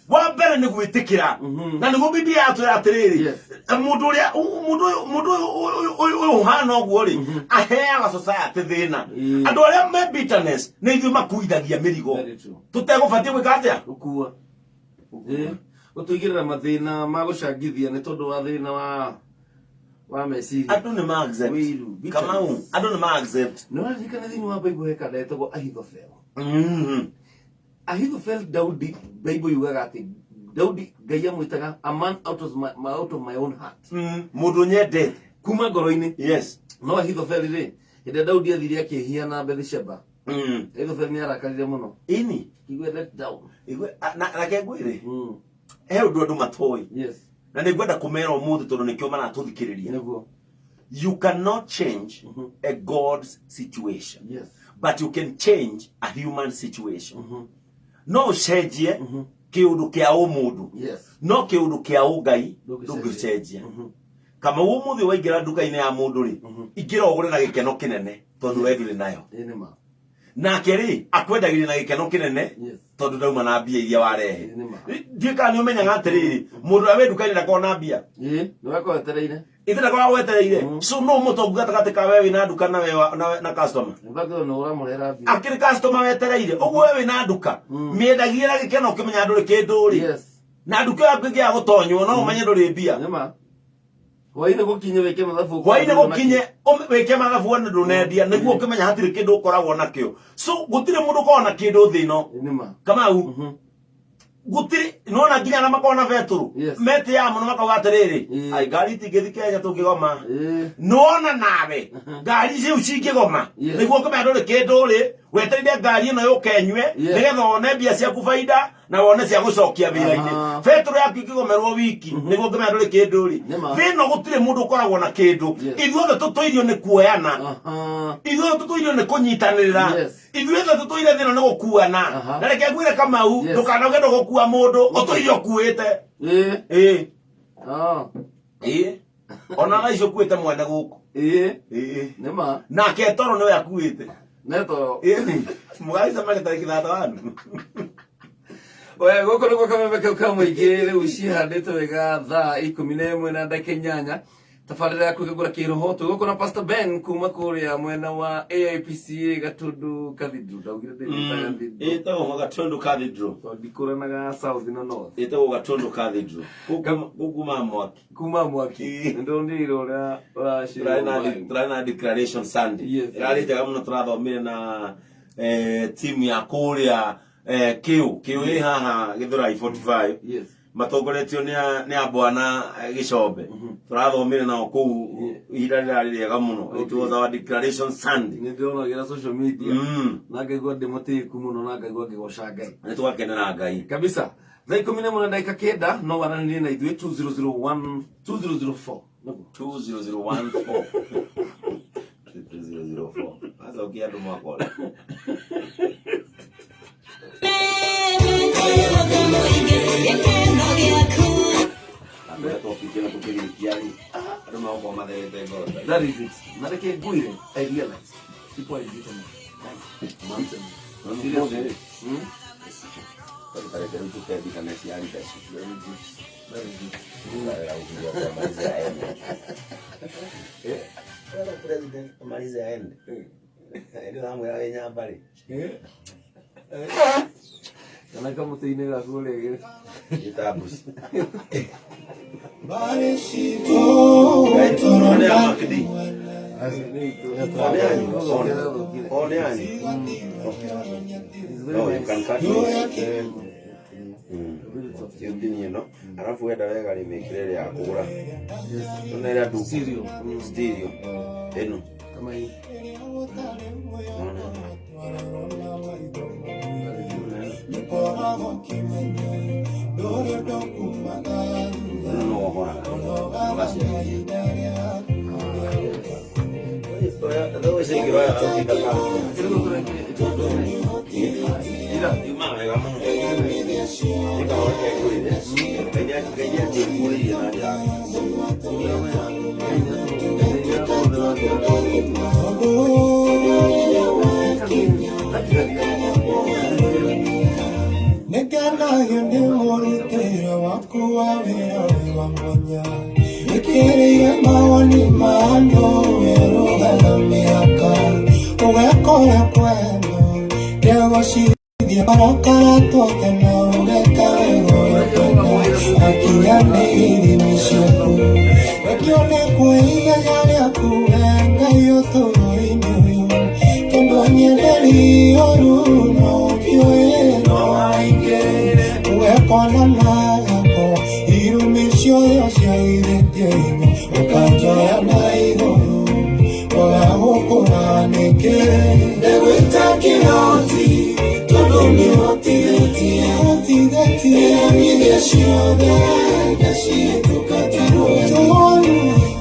Wa mbere nĩ gwĩtĩkĩra. Na nĩguo Biblia yatwĩra atĩrĩrĩ, mũndũ ũrĩa mũndũ ũyũ mũndũ ũyũ ũyũ ũyũ ũyũ ũhana ũguo rĩ, aheaga society thĩna. Andũ arĩa me bitterness nĩ ithuĩ makuithagia mĩrigo. Very true. Tũtegũbatiĩ gwĩka atĩa? Gũkua. Gũtũigĩrĩra mathĩna ma gũcangithia nĩ tondũ wa thĩna wa meciria. Andũ nĩ ma accept. Wĩiru, bitterness. Kamau, andũ nĩ ma accept. Nĩ ũraririkana thĩinĩ wa Bible he kanda etagwo Ahithophel. Ahithophel Daudi, Bible yugaga atĩ Daudi Ngai amwĩtaga a man out of my own heart. Mũndũ nyendete. Kuma ngoro-inĩ. No Ahithophel rĩ, hĩndĩ ĩrĩa Daudi athire akĩhia na Bathsheba, Ahithophel nĩ arakarire mũno. Ini. Akĩigua let down. Igwe, na reke ngwĩre. He ũndũ andũ matoĩ. Na nĩ ngwenda kũmera ũmũthĩ tondũ nĩkĩo maratũthikĩrĩria. You cannot change a God's situation. But you can change a human situation. No ũcenjie kĩũndũ kĩa ũmũndũ. No kĩũndũ kĩa ũngai Ndũngĩcenjia. ndũngĩcenjia. Kamau ũmũthĩ waingĩra nduka-inĩ ya mũndũ rĩ, ingĩra ũgũre na gĩkeno kĩnene tondũ we ndũrĩ nayo. Ĩĩ nĩ ma. Nake rĩ, akwendagĩria na gĩkeno kĩnene tondũ ndauma na mbia iria warehe. Ĩĩ nĩ ma. Ndiũĩ kana nĩ ũmenyaga atĩrĩrĩ, mũndũ ũrĩa wĩ nduka-inĩ ndakoragwo na mbia. Ĩĩ, nĩ wakorwo wetereire. Ithe ndakoragwo wetereire. So no mũtongu gatagatĩ ka we wĩna nduka na we na customer. In fact, nĩ ũramũrehera mbia. Akĩrĩ customer wetereire. Ũguo we wĩna nduka. Mĩendagie na gĩkeno ũkĩmenya ndũrĩ kĩndũ rĩ. Na nduka yaku ĩngĩaga gũtonywo no ũmenye ndũrĩ mbia. Nĩ ma. Hwaĩ-inĩ gũkinye wĩke mathabu. Hwaĩ-inĩ gũkinye wĩke mathabu wone ndũnendia nĩguo ũkĩmenya hatirĩ kĩndũ ũkoragwo nakĩo. So gũtirĩ mũndũ ũkoragwo na kĩndũ thĩ ĩno. Nĩ ma. Kamau. Gũtirĩ nona nginya arĩa makoragwo na betũrũ. Metĩaga mũno makauga atĩrĩrĩ, ai ngari itingĩthiĩ Kenya tũngĩgoma. Nĩwona nawe ngari icio cingĩgoma nĩguo ũkĩmenya ndũrĩ kĩndũ rĩ, wetereire ngari ĩno yũke ĩnyue nĩgetha wone mbia ciaku baida na wone cia gũcokia wĩra-inĩ. Betũrũ yaku ĩngĩgomerwo wiki nĩguo ũkĩmenya ndũrĩ kĩndũ rĩ. Thĩ ĩno gũtirĩ mũndũ ũkoragwo na kĩndũ. Ithuothe tũtũirio nĩ kuoyana. Ithuothe tũtũirio nĩ kũnyitanĩrĩra. Ithuothe tũtũire thĩ ĩno nĩ gũkuana. Na reke ngwĩre Kamau, ndũkanauge ndũgũkua mũndũ, ũtũire ũkuĩte. Ĩĩ. Ĩĩ. Ona thaa ici ũkuĩte mwene gũkũ. Ĩĩ. Nĩ ma. Nake toro nĩwe akuĩte. Ne toro. Ĩĩ. Mũgagĩcemania tarĩki 31. We gũkũ nĩkuo kameme kau ka mũingĩ rĩu cihandĩtwo wega thaa 11 na ndagĩka 8 tabarĩra ya kwĩgagũra kĩroho. Twĩ gũkũ na Pastor Ben kuma kũrĩa mwena wa AIPCA Gatundu Cathedral. Ndaugire ndĩrĩtaga Cathedral. Ĩtagwo Gatundu Cathedral. Tondũ ndikũranaga South na North. Ĩtagwo Gatundu Cathedral. Gũkũ kuma mwaki. Kuma mwaki. Nĩndonire ũrĩa ũracirwo. Tũrarĩ na declaration Sunday. Ĩrarĩ njega mũno, tũrathomire na timu ya kũrĩa kĩũ kĩũ ĩ haha Gĩthũrai 45. Matongoretio nĩ a bwana Gĩcombe. Tũrathomire nao kũu ihinda rĩrarĩ rĩega mũno. It was our declaration Sunday. Nĩ ndĩronagĩra social media. Na ngaigua ndĩ mũtĩĩku mũno na ngaigua ngĩgoca Ngai. Nĩ twakenera Ngai. Kabisa. Thaa 11 na ndagĩka 9 no waranĩrie na ithuĩ 2001 2004. Nĩguo? 20014. 2004. Acokia andũ mwaka ũrĩa. Na kũrĩa topic ĩno tũkĩrĩkia rĩ, andũ megũkorwo matherete ngoro. That is it. Na reke ngwĩre, I realize people are in bitterness. Bitterness. Ũmũthĩ rĩ, Hmm? ta reke rĩu tũte bitterness ya leadership. That is it. That is it. Wera gũkinya kwa amalize aende. Wera president amalize aende. Ndio amwĩra wĩ nyamba rĩ. Eh? Kana kamũtĩ-inĩ gaku ũrĩa Gĩtambuci. Oh, nĩ anyu. No, you can cut this. Tiũtinie ĩno arabu wenda wega rĩ mĩkĩre ĩrĩa ya kũgũra nĩ ĩrĩa nduku Stereo. stereo ĩno Kama hii. Ĩno no wohoraga ũgacenjia Yuma wega mũno nĩkaoneke ngũrĩre Ngai nĩanjĩkũrĩire na njĩra Nĩngenagio nĩ mũrutĩre waku wa wĩra wĩ wa mwanya wĩkĩrĩire mawoni ma andũ werũgaga mĩhaka ũgekora kwendwo ndegũcithia barakara twakena ũgeka wega ũrĩa ũkwenda akinyanĩirie ithimi ciaku reke onekwo ithenya rĩaku we Ngai ũtũũro-inĩ ũyũ tondũ anyenderi ũru no ũkĩũĩ no aingĩrĩre ũgekona yakwa irumi ciothe ciagithĩtie hinya ũkanjoya na igũrũ waga gũkũra nĩkĩ ndegwĩta kĩhoti tondũ nĩhotithĩtie hotithĩtie iremithia ciothe ngacihĩtũka ta rũũĩ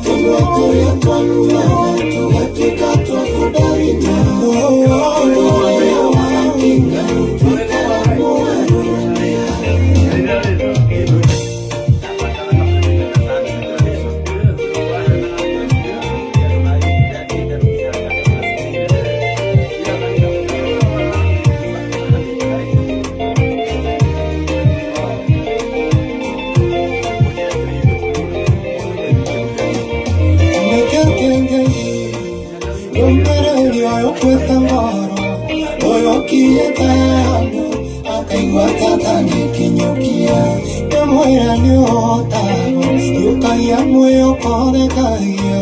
tũnua tũrĩa twanumaga tũgatuĩka twa kũndarima tondũ rĩrĩa wakinya ũtuĩkaga mũgarũrania. Ndũmĩrĩri ũyũ ũkuĩte ngoro ũyũ ũkinyĩte handũ akaigua ta atangĩkinyũkia ndĩmwĩra nĩ ũhotagwo ũkagia mwĩhoko thekagia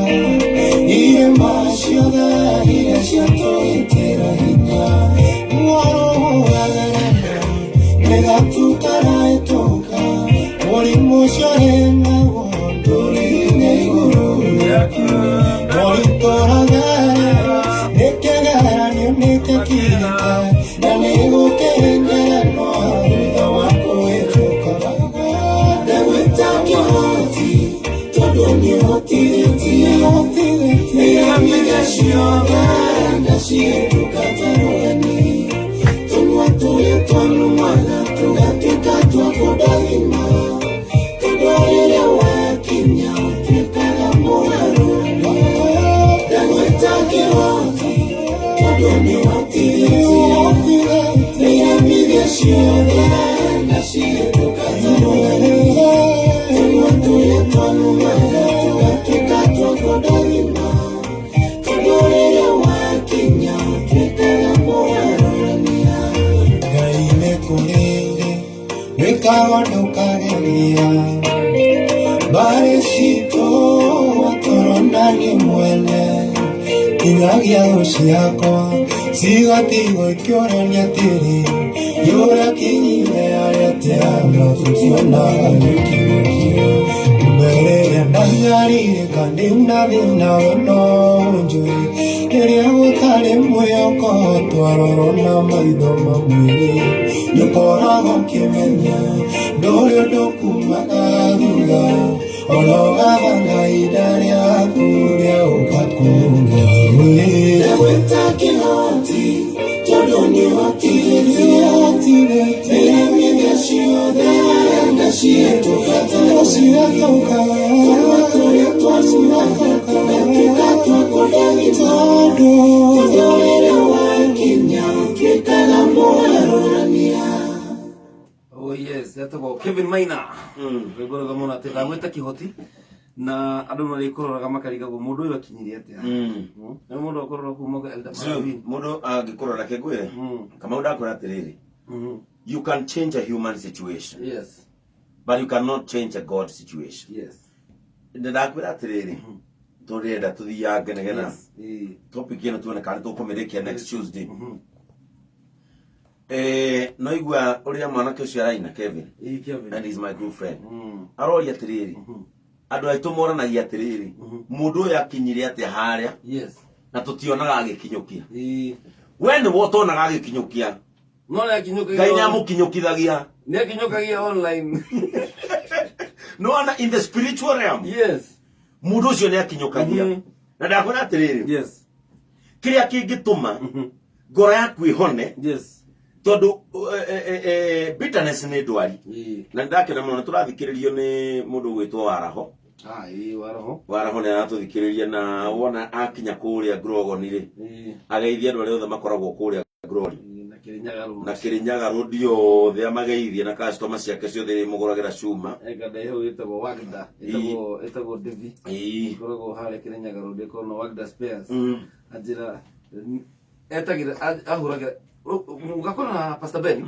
irĩma ciothe iria ciatũgitĩra hinya mwarũgagerana nĩgatukaraĩtũka mũrimũ ũcio rĩ naguo ndũrĩ hinya igũrũ rĩaku mũritũragerera nĩkĩgeranio nĩkĩkinyĩte na nĩgũkĩngerenwa thutha wa kũhĩtũka ndegwĩta kĩhoti tondũ nĩhotithĩtie iremithia ciothe ngacihĩtũka ta rũgeni tũnua tũrĩa twanumaga tũgatuĩka twa kũndathima tondũ rĩrĩa wakinya ũtuĩkaga mũgarũrania ndegwĩta kĩhoti tondũ nĩhotithĩtie iremithia ciothe ngacihĩtũka ta rũgeni tũnua tũrĩa twanumaga tũgatuĩka twa kũndathima tondũ rĩrĩa wakinya ũtuĩkaga mũgarũrania. Ngai nĩ kũrĩrĩ wĩkaga ndũkageria mbarĩ citũ tũrona nĩ mwene kinyagia thũ ciakwa cigatigwo ikĩũrania atĩrĩ yũrakinyire arĩa atĩa no tũtionaga gĩkinyũkia mbere ndanyarĩrĩka ndĩna thĩna we no ũnjũĩ rĩrĩa gũtarĩ mwĩhoko twarorwo na maitho ma mwĩrĩ nĩũkoragwo ũkĩmenya ndũrĩ ũndũ kumaga thutha Ona ũgabanga ihinda rĩaku rĩa gũka kũngĩ. Ndagwĩta kĩhoti tondũ nĩũhotithĩtie Iremithia ciothe ndacihetũka Tũnua tũrĩa twanuaga tũgatuĩka twa kũndagĩta Tondũ wĩra wakinya ũtuĩkaga mũgarũrania. Oh yes, etagwo Kevin Maina. Rwĩmbo rwega mũno atĩ ndagwĩta kĩhoti na andũ marĩkũroraga makarigagwo mũndũ ũyũ akinyirie atĩa. Nĩ mũndũ akũrora kuma Elder Maravini. Mũndũ angĩkũrora reke ngwĩre, Kamau, ndakwĩra atĩrĩrĩ, you can change a human situation, but you cannot change a God situation. Ndakwĩra atĩrĩrĩ, tũrenda tũthiange nĩgetha topic ĩno tuone kana tũkũmĩrĩkia next Tuesday. No igua ũrĩa mwanake ũcio araina, Kevin, Ĩĩ, Kevin. and is my good friend. Aroria atĩrĩrĩ, andũ aitũ moranagia atĩrĩrĩ, mũndũ ũyũ akinyire atĩa harĩa na tũtionaga agĩkinyũkia. We nĩwe ũtonaga agĩkinyũkia. No nĩ akinyũkagia. Ngai nĩ amũkinyũkithagia. Nĩ akinyũkagia online. No ona in the spiritual realm, mũndũ ũcio nĩ akinyũkagia. Na ndakwĩra atĩrĩrĩ, kĩrĩa kĩngĩtũma ngoro yaku ĩhone, tondũ bitterness nĩ ndwari. Na nĩndakena mũno nĩ tũrathikĩrĩrio nĩ mũndũ ũgwĩtwo Waraho. Ah, ĩĩ, Waraho. Waraho nĩ aratũthikĩrĩria, na wona akinya kũrĩa Grogoni rĩ, ageithie andũ arĩa othe makoragwo kũrĩa Grogoni Ĩĩ, na Kĩrĩnyaga Road. Na Kĩrĩnyaga Road yothe amageithie, na customer ciake ciothe iria imũgũragĩra cuma. Eka hau ĩtagwo Wagda, ĩtagwo Devi. Ĩkoragwo harĩa Kĩrĩnyaga Road, ĩkoragwo na Wagda Spares. Anjĩra etagĩra ahũragĩra mũgakora na Pastor Ben.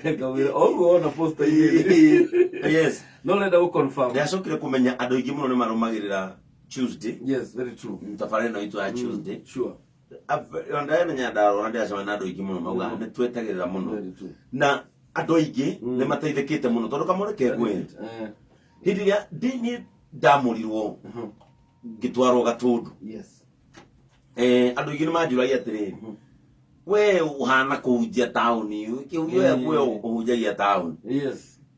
Ngawĩra o ũguo wona poster-inĩ. No ũrenda gũ confirm. Ndacokire kũmenya andũ aingĩ mũno nĩ marũmagĩrĩra Tuesday, Yes, very true. tabarĩra ĩno itũ ya Tuesday. Ndamenya ndarora ndĩracemania na andũ aingĩ mũno maugaga nĩ twetagĩrĩra mũno. Very true. Na andũ aingĩ nĩ mateithĩkĩte mũno, tondũ kamũre kengwĩ hĩndĩ ĩrĩa niĩ ndamũrirwo ngĩtwarwo Gatũndũ, andũ aingĩ nĩ manjũragia atĩrĩrĩ, we ũhana kũhunjia taũni, kĩhunjio we ũhunjagia taũni,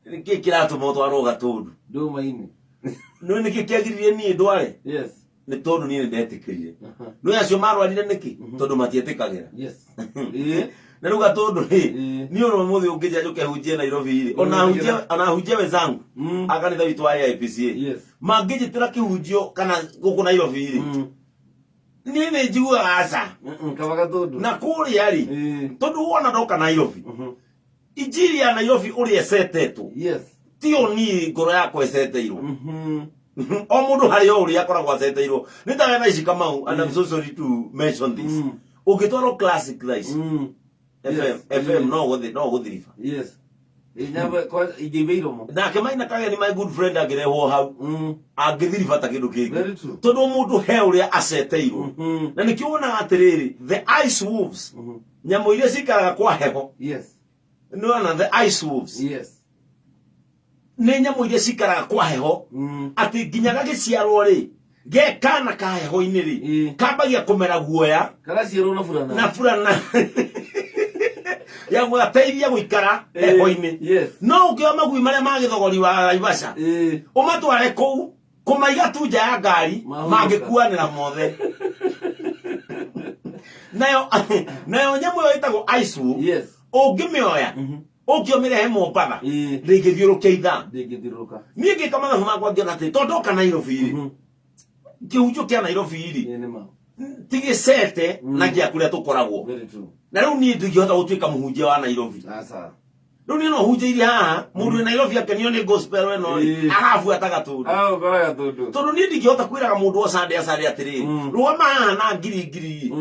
nĩkĩ kĩratũma ũtwarwo Gatũndũ? Ndũma-inĩ. No nĩkĩ kĩagiririe niĩ ndware? Nĩ tondũ niĩ nĩ ndetĩkĩrire. No acio marwarire nĩkĩ? Tondũ matietĩkagĩra. Na rĩu Gatũndũ rĩ, niĩ ona ũmũthĩ ũngĩnjĩra njũke hunjie Nairobi rĩ, ona hunjie, ona hunjie wenzangu a kanitha witũ wa AIPCA mangĩnjĩtĩra kĩhunjio kana gũkũ Nairobi rĩ, niĩ nĩ njiguaga aca. Kaba Gatũndũ. Na kũrĩa rĩ, tondũ wona ndoka Nairobi, injiri ya Nairobi ũrĩa ĩcetetwo tio niĩ ngoro yakwa ĩceteirwo. O mũndũ harĩ o ũrĩa akoragwo aceteirwo. Nĩ ta thaa ici, Kamau, and I'm so sorry to mention this, ũngĩtwarwo Classic thaa ici FM, FM, no gũthiriba. Yes. Nyambe kwa ingĩimbe iromo. Nake Maina Kageni, my good friend, angĩrehwo hau, angĩthiriba ta kĩndũ kĩngĩ. Very true. Tondũ mũndũ he ũrĩa aceteirwo. Na nĩkĩo wonaga atĩrĩrĩ, the ice wolves, nyamũ iria cikaraga kwa heho, nĩwona the ice wolves, nĩ nyamũ iria cikaraga kwa heho, atĩ nginya gagĩciarwo rĩ, ge kana ka heho-inĩ rĩ, kambagia kũmera guoya. Karaciarwo na burana. Na burana ya gũgateithia gũikara heho-inĩ. No ũngĩoya magui marĩa ma gĩthogori wa Naivasha, ũmatware kũu kũmaiga tu nja ya ngari, Mahurũka. mangĩkuanĩra mothe. Nayo nyamũ ĩyo ĩtagwo ice wolf, ũngĩmĩoya ũngĩomĩrehe Mombatha, ndĩngĩthiũrũkia ithaa. Ndĩngĩthiũrũrũka. Niĩ ngĩka mathabu makwa ngĩona atĩ tondũ ndoka Nairobi rĩ, kĩhunjio kĩa Nairobi rĩ, Ĩĩ, nĩ ma. ti gĩcete na gĩa kũrĩa tũkoragwo. Very true. Na rĩu niĩ ndingĩhota gũtuĩka mũhunjia wa Nairobi. Aca. Rĩu niĩ no hunjĩirie haha, mũndũ wĩ Nairobi akenio nĩ gospel ĩno rĩ, arabuata Gatũndũ. Ah, ũkoraga Gatũndũ. Tondũ niĩ ndingĩhota kwĩraga mũndũ o Sunday a Sunday atĩrĩrĩ, rũgama haha na ngiri ngiri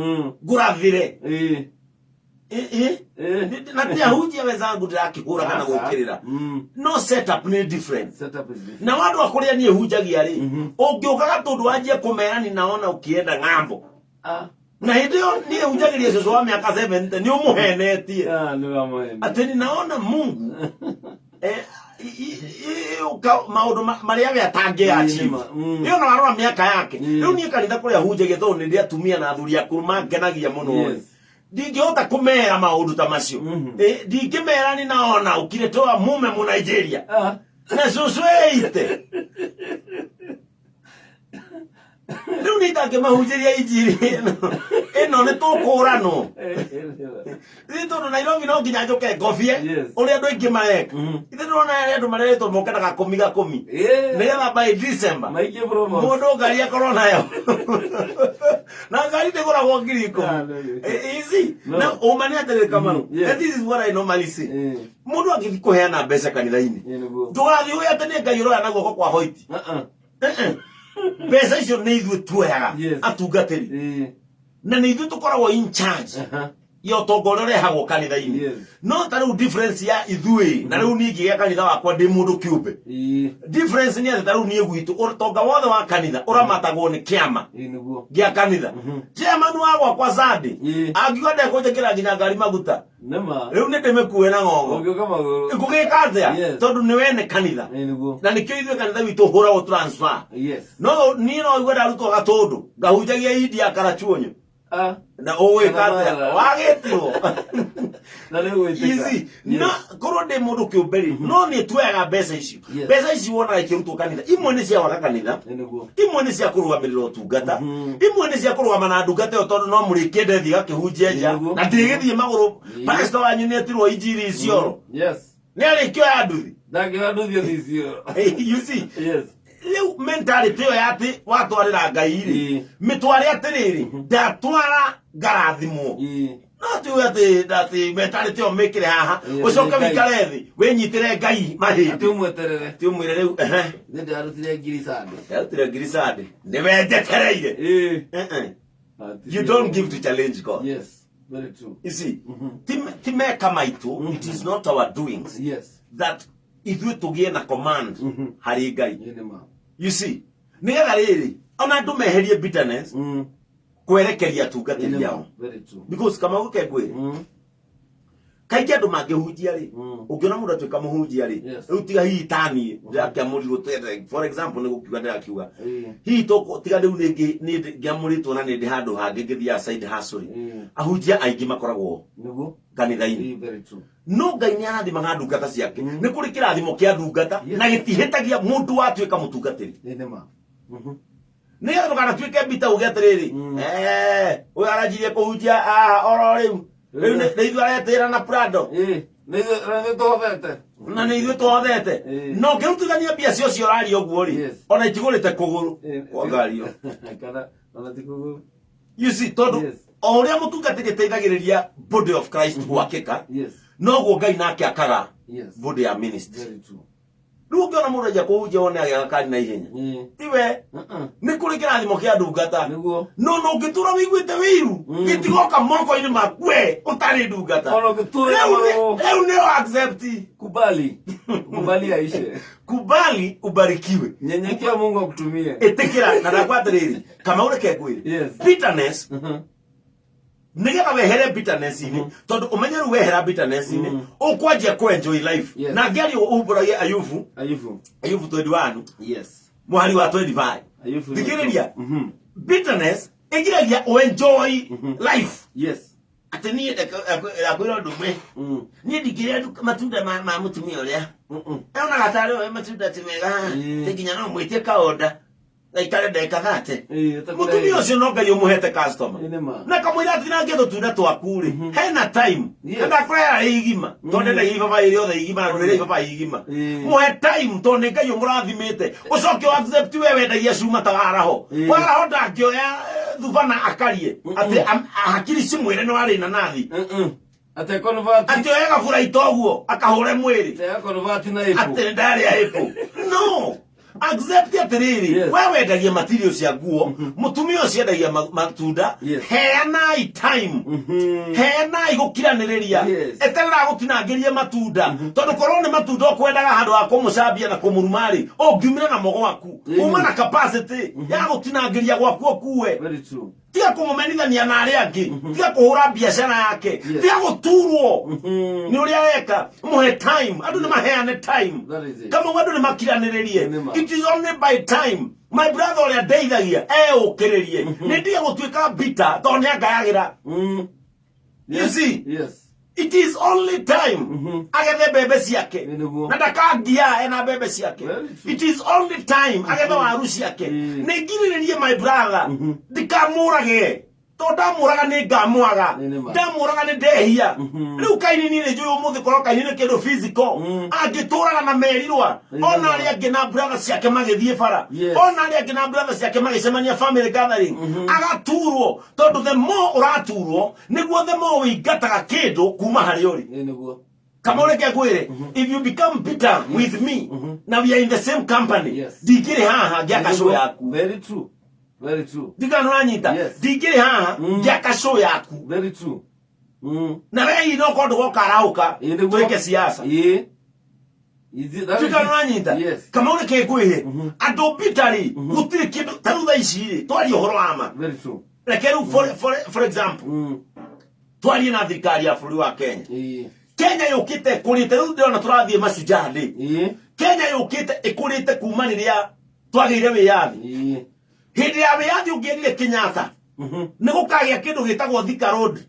ngũrathĩre. Na ti ahunjia wenzangu ndĩrakĩhũra kana Aca. gũkĩrĩra. No setup nĩ different. Setup is different. Na wandũ a kũrĩa niĩ hunjagia rĩ, ũngĩũka Gatũndũ wanjie kũmera ninaona ũkĩenda ng'ambo, na hĩndĩ ĩyo niĩ hunjagĩria cũcũ wa mĩaka 70, nĩ ũmũhenetie. Ah, nĩ wamũhenia. Atĩ ninaona Mungu maũndũ marĩa we atangĩ achieve. Ĩyo na warora mĩaka yake. Rĩu niĩ kanitha kũrĩa hunjagia, tondũ nĩ ndĩ atumia na athuri akũrũ mangenagia mũno rĩ, ndingĩhota kũmera maũndũ ta macio. Ndingĩmera ninaona ũkiretoa mume mu Nigeria. Na cũcũ eite rĩu nĩ itangĩmahunjĩria injiri ĩno ĩno nĩ tũkũranwo Nĩ tondũ Nairobi no nginya njũke ngobie Yes. ũrĩa andũ aingĩ mareka. Ithe ndĩrona arĩa andũ mareretwo moke na gakũmi gakũmi nĩgetha by December Maingĩ promotes. mũndũ ngari akorwo nayo na ngari ndĩgũragwo 10,000. Ah, no, no. Easy. No. Na ũma nĩ atĩrĩrĩ Kamau, Yes. and this is what I normally say, Eh, mũndũ angĩthiĩ kũheana mbeca kanitha-inĩ, nĩguo. ndũgathiĩ ũĩ atĩ nĩ Ngai ũroya na guoko kwa hoiti. Uh-uh. Eh, eh. Mbeca icio nĩ ithuĩ tuoyaga Yes. atungatĩri, na nĩ ithuĩ tũkoragwo in charge ya ũtonga ũrĩa ũrehagwo kanitha-inĩ. Yes. No ta rĩu difference ya ithuĩ na rĩu niĩ ngĩgĩa kanitha wakwa ndĩ mũndũ kĩũmbe, difference nĩ atĩ ta rĩu niĩ gwitũ ũtonga wothe wa kanitha ũramatagwo nĩ kĩama Nĩguo. gĩa kanitha. Chairman wa gwakwa Sunday angiuga ndekũnjĩkĩra nginya ngari maguta, Nĩma. rĩu nĩ ndĩmĩkue na ng'ong'o. Ũngĩũka magũrũ. Ngũgĩka atĩa? Yes. Tondũ nĩ wene kanitha. Nĩguo. Na nĩkĩo ithuĩ kanitha witũ hũragwo transfer. Yes. No niĩ no igue ndarutwo gatũndũ ngahunjagia India Karachuonyo. Ah. Na ũgwĩka Kana atĩa? mara. Wagĩtirwo. Na nĩ gwĩtĩka. Easy. Yes. Na korwo ndĩ mũndũ kĩũmbe rĩ, no nĩ tuoyaga mbeca icio. Yes. Mbeca ici wonaga ikĩrutwo kanitha, imwe nĩ cia gwaka kanitha, Nĩguo. imwe nĩ cia kũrũgamĩrĩra ũtungata, imwe nĩ cia kũrũgama na ndungata ĩyo tondũ no mũrĩkĩende thiĩ gakĩhunjie nja Nĩguo. na ndĩgĩthiĩ magũrũ. Yes. Pastor wanyu nĩ etirwo injiri Isiolo, Yes. nĩ arĩkĩoya nduthi. Ndangĩoya nduthi ũthiĩ Isiolo. You see, Yes. rĩu mentality ĩyo ya atĩ watwarĩra Ngai rĩ, mĩtware atĩrĩrĩ, ndatwara ngarathimwo. No tuge atĩ atĩ mentality ĩyo mĩkĩre haha, ũcoke nĩ Ngai. wĩikare thĩ wĩnyitĩre Ngai Atĩ mahĩndĩ ũmweterere. ti ũmwĩre rĩu ehe. Nĩ ndĩrarutire ngiri Sunday. Ndarutire ngiri Sunday nĩwe njetereire. Eh, eh. You don't give to challenge God. Yes. Very true. You see, ti meka maitũ, it is not our doings that ithuĩ tũgĩe na command harĩ Ngai. Nĩ ma. You see, nĩgetha rĩrĩ ona andũ meherie bitterness kwerekeria atungatĩri Nĩ ma. ao. Very true. Because Kamau ke ngwĩre, kaingĩ andũ mangĩhunjia rĩ, ũngĩona mũndũ atuĩka mũhunjia rĩ, rĩu tiga hihi taniĩ ndĩrakĩamũrirwo for example nĩ gũkiuga ndĩrakiuga, hihi tiga rĩu nĩ ngĩamũrĩtwo na nĩ ndĩ handũ hangĩ ngĩthiaga side hustle rĩ, ahunjia aingĩ makoragwo Nĩguo. kanitha-inĩ. Very true. No Ngai nĩ arathimaga ndungata ciake. Nĩ kũrĩ kĩrathimo kĩa ndungata na gĩtihĩtagia mũndũ watuĩka mũtungatĩri. Nĩ ma. Nĩgetha ndũkanatuĩke mbita uge atĩrĩrĩ, ũyũ aranjirie kũhunjia haha oro rĩu rĩu nĩ ithuĩ aretĩra na Prado. Nĩ tũhotete. Na nĩ ithuĩ tũhotete. Na ũngĩrutithania mbia cio cio ũraria ũguo rĩ, ona itigũrĩte kũgũrũ kwa ngari ĩyo. Kana ona ti kũgũrũ. You see, tondũ o ũrĩa mũtungatĩri ateithagĩrĩria body of Christ gwakĩka, noguo Ngai nake akaga body ya ministry. Very true. Rĩu ũngĩona mũndũ anjia kũhunjia wone agĩaga kari na ihenya, tiwe nĩ kũrĩ kĩrathimo kĩa ndungata. Nĩguo. No no ũngĩtũra wĩiguĩte wĩiru, gĩtigoka moko-inĩ maku we ũtarĩ ndungata. Ona ũngĩtũra Rĩu magũrũ. Rĩu nĩ accept. Kubali. Kubali aishe. Kubali ubarikiwe. Nyenyekea Mungu akutumie. Ĩtĩkĩra na ndakwa atĩrĩrĩ, Kamau, reke ngwĩre, bitterness, nĩgetha wehere bitterness-inĩ, tondũ ũmenye rĩu wehera bitterness-inĩ ũkwanjia kũ enjoy life. Na ngĩaria umbũragie Ayubu. Ayubu. Ayubu 21, mũhari wa 25. Ayubu. Thikĩrĩria, bitterness ĩgiragia ũenjoy life. Atĩ niĩ ndakwĩra ũndũ ũmwe, niĩ ndingĩrĩa matunda ma mũtumia ũrĩa onaga tarĩ we matunda ti mega, atĩ nginya no mwĩtie kaonda gaikare ndagĩka 30. Mũtumia ũcio no Ngai ũmũhete customer. Nĩ ma. Na kamũira atinangie tũtunda twaku rĩ, hena time. Ndakũrera rĩ igima tondũ ndendagia ibabaĩ rĩothe igima na ndũrĩre ibabaĩ igima. Mũhe time tondũ nĩ Ngai ũmũrathimĩte, ũcoke ũ accept we wendagia cuma ta waraho. Waraho ndangĩoya thubana akarie atĩ hakiri cimwĩre nĩ warĩ inanathi. Ate convert. Atĩ oye gaburaita ũguo akahũre mwĩrĩ. Ate convert na ipo. Atĩ ndarĩa ĩpũ. No accept atĩrĩrĩ, we wendagia material cia nguo, mũtumia ũcio endagia matunda. Heanai time, heanai gũkiranĩrĩria. Eterera gũtinangĩrie matunda, tondũ korwo nĩ matunda ũkwendaga handũ ha kũmũcambia na kũmũruma rĩ, ũngiumire namo gwaku. Uma na capacity ya gũtinangĩria gwaku ũkue. Very true. Tiga kũmũmenithania na arĩa angĩ, tiga kũhũra biacara yake, tiga gũturwo nĩ ũrĩa areka. Mũhe time, andũ nĩ maheane time. That is it. Kama andũ nĩ makiranĩrĩrie. Nĩ ma. It is only by time, my brother, ũrĩa ndeithagia eũkĩrĩrie nĩ ndige gũtuĩka bitter tondũ nĩ angayagĩra. You see? Yes. It is only time agethe mbembe ciake Ĩ, nĩguo. na ndakangia ena mbembe ciake. Very true. It is only time agethe waru ciake. Nĩ ngirĩrĩrie my brother, ndikamũrage, tondũ ndamũraga nĩ ngamwaga. Ĩ, nĩ ma. Ndamũraga nĩ ndehia. Rĩu Kaini niĩ nĩ njũĩ ũmũthĩ korwo Kaini nĩ kĩndũ physical angĩtũraga na merirwa, Ĩ, nĩ ona ma. arĩa angĩ na brother ciake magĩthiĩ bara, ona arĩa angĩ na brother ciake magĩcemania family gathering, agaturwo, tondũ the more ũraturwo nĩguo the more wĩingataga kĩndũ kuma harĩa ũrĩ. Ĩ, nĩguo. Kama ũreke ngwĩre, if you become bitter with me na we are in the same company, ndingĩrĩ haha ngĩaka show yaku. Very true, very true. Ndigana ũranyita? Yes. Ndingĩrĩ haha ngĩaka show yaku. Very true. Na wei no korwo ndũgoka arahũka Ĩ, nĩguo. twĩke siasa. Ĩ. Ndigana ũranyita? Yes. Kama ũreke ngwĩre, andũ bitari gũtirĩ kĩndũ. Ta rĩu thaa ici rĩ, twarie ũhoro wa ma. Very true. Reke rĩu for example twarie na thirikari ya bũrũri wa Kenya. Kenya yũkĩte ĩkũrĩte. Rĩu ndĩrona tũrathiĩ Mashujaa Day. Kenya yũkĩte ĩkũrĩte kuma rĩrĩa twagĩire wĩyathi. Hĩndĩ ya wĩyathi ũngĩerire Kenyatta nĩ gũkagĩa kĩndũ gĩtagwo Thika Road,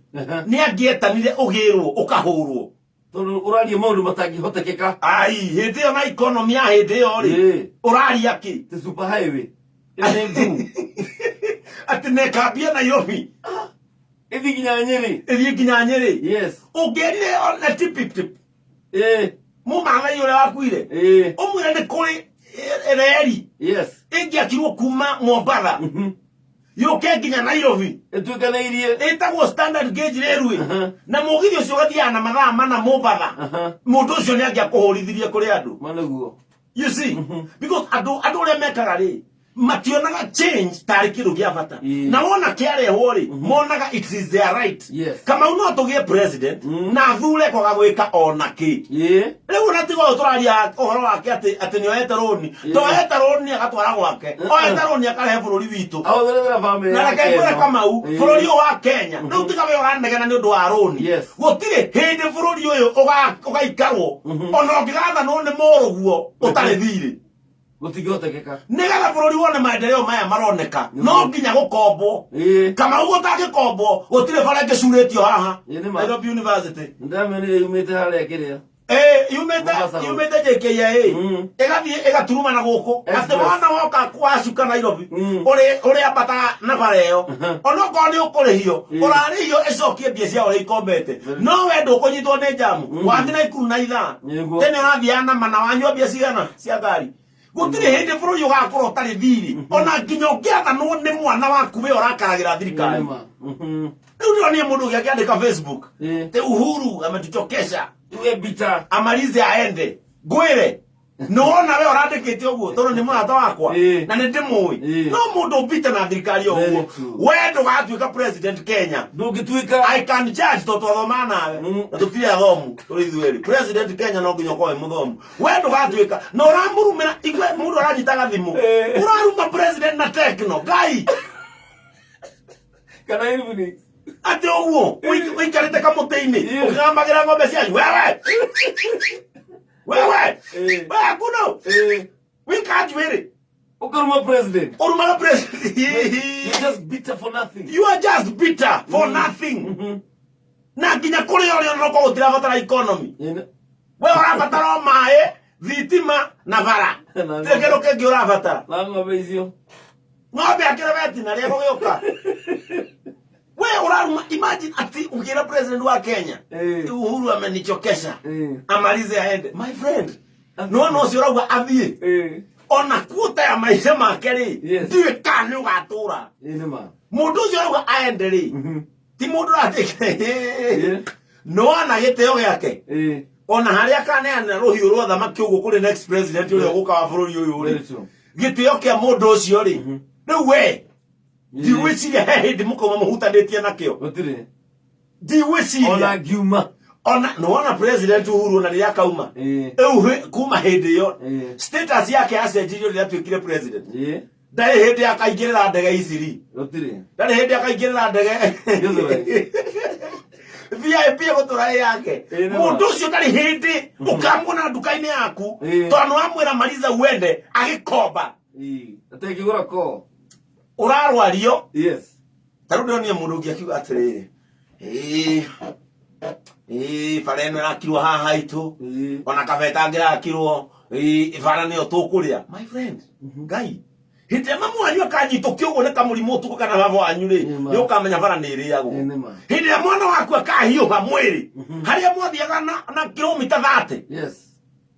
nĩ angĩetanire ũgĩrwo ũkahũrwo. Tondũ ũraria maũndũ matangĩhotekeka. Ai, hĩndĩ ĩyo na economy ya hĩndĩ ĩyo rĩ, ũraria kĩ? Ti super highway ĩno nĩ ngumu. Atĩ nekambia Nairobi ĩthiĩ nginya Nyĩrĩ. Ĩthiĩ nginya Nyĩrĩ. Ũngĩerire ona tipiptip mũmathai ũrĩa wakuire, ũmwĩre nĩ kũrĩ reri ĩngĩakirwo kuma Mombatha yũke nginya Nairobi, ĩtuĩkanĩirie, ĩtagwo standard gauge railway, na mũgithi ũcio ũgathiaga na mathaa 4 Mombatha, mũndũ ũcio nĩ angĩakũhũrithirie kũrĩ andũ. Ma nĩguo. You see, because andũ ũrĩa mekaga rĩ, mationaga change tarĩ kĩndũ gĩa bata. Na wona kĩarehwo rĩ, monaga it is their right. Kamau, no tũgĩe president na athure kwaga gwĩka ona kĩ. Rĩu ona tiga ũyũ tũraria ũhoro wake atĩ nĩ oete rũni, toete rũni agatwara gwake, oete rũni akarehe bũrũri witũ. Ahũthĩrĩra family Na yake reke ngwĩre, ĩno. Kamau, bũrũri ũyũ wa Kenya rĩu tiga we ũranegena nĩ ũndũ wa rũni. Gũtirĩ hĩndĩ bũrũri ũyũ ũgaikarwo ona ũngĩgathanwo nĩ mũrũguo ũtarĩ thirĩ. Gũtingĩhotekeka. Nĩgetha bũrũri wone maendeleo maya maroneka, no nginya gũkombwo. Kamau, gũtangĩkombwo gũtirĩ bara ĩngĩcurĩtio haha Ĩĩ, nĩ ma. Nairobi University. Nĩndamĩonire yumĩte harĩa kĩrĩa Eh, yumĩte Mombasa Road. yumĩte JKIA ĩgathiĩ ĩgaturuma na gũkũ atĩ Express. wona woka wacuka Nairobi, ũrĩ ũrĩambataga na bara ĩyo, onokorwo nĩ ũkũrĩhio, ũrarĩhio ĩcokie mbia cia ũrĩa ikombete, no we ndũkũnyitwo nĩ njamu wathiĩ Naikuru na ithaa. Tene ũrathiaga na mana wanyua mbia cigana cia ngari. Gũtirĩ hĩndĩ bũrũri ũgakorwo ũtarĩ thirĩ, ona nginya ũngĩathanwo nĩ mwana waku we ũrakaragĩra thirikari. Nĩ ma. Rĩu ndĩronire mũndũ ũngĩ akĩandĩka Facebook, te "Uhuru ametuchokesha." Tuwe bitter. Amalize aende. Ngwĩre, nĩwona we ũrandĩkĩte ũguo tondũ nĩ mũrata wakwa na nĩ ndĩmũĩ. No mũndũ ũmbite na thirikari o Very ũguo, true. we ndũgatuĩka president Kenya. Ndũngĩtuĩka. I can judge tondũ twathoma nawe na tũtirĩ athomu tũrĩ ithuerĩ. President Kenya no nginya ũkorwo wĩ mũthomu. We ndũgatuĩka na ũramũrumĩra igwe mũndũ aranyitaga thimũ, ũraruma president na Tecno ngai. Kana Infinix. Atĩ ũguo ũikarĩte kamũtĩ-inĩ ũkĩgambagĩra ng'ombe cianyu, wewe wewe, we kuno wika njuĩrĩ. Ũkaruma president. Ũrumaga president. You're just bitter for nothing. You are just bitter for nothing. Na nginya kũrĩa ũrĩa onokorwo gũtirabatara economy, we ũrabatara o maĩ, thitima na bara. Na tirĩ kĩndũ kĩngĩ ũrabatara. Na ng'ombe icio. Ng'ombe akĩra wetina rĩa gũgĩũka we ũraruma. Imagine ati ũkĩra president wa Kenya, "Uhuru amenichokesha, amalize aende." My friend, nona ũcio ũrauga athiĩ, ona kuota ya maica make rĩ, ndiũĩ kana nĩ ũgatũra. Ĩ, nĩ ma. Mũndũ ũcio ũrauga aende rĩ, ti mũndũ ũratĩke nĩwona gĩtĩo gĩake, ona harĩa akaneanĩra rũhiũ rwa thamaki ũguo kũrĩ next president ũrĩa ũgũka wa bũrũri ũyũ rĩ, Very true. gĩtĩo kĩa mũndũ ũcio rĩ, rĩu we ndigwĩciria he hĩndĩ mũkauma mũhutanĩtie nakĩo. Gũtirĩ. Ndigwĩciria. Ona ngiuma. Ona nĩwona president Uhuru ona rĩrĩa akauma, rĩu kuma hĩndĩ ĩyo status yake yacenjirio rĩrĩa atuĩkire president. Ndarĩ hĩndĩ akaingĩrĩra ndege ici ri. Gũtirĩ. Ndarĩ hĩndĩ akaingĩrĩra ndege Gĩthũrai. VIP gũtũra ĩ yake. Ĩ, nĩ ma. Mũndũ ũcio ndarĩ hĩndĩ ũkamuona nduka-inĩ yaku, tondũ nĩwamwĩra "Mariza uende" agĩkomba. Atekĩgũra ko. Ũrarwario. Ta rĩu ndĩronire mũndũ ũngĩ akiuga atĩrĩrĩ, ĩĩ Ĩĩ, bara ĩno ĩrakirwo haha haitũ Ĩĩ. ona kabeta ngĩrakirwo ĩĩ, bara nĩyo tũkũrĩa my friend ngai hĩndĩ ĩrĩa mamu wanyu akanyitũkio ũguo nĩ kamũrimũ ũtukũ kana baba wanyu rĩ Nĩ ma. nĩ ũkamenya bara nĩ ĩrĩagwo Ĩĩ, nĩ ma. hĩndĩ ĩrĩa mwana waku akahiũha mwĩrĩ harĩa mwathiaga na, na kilomita 30 Yes.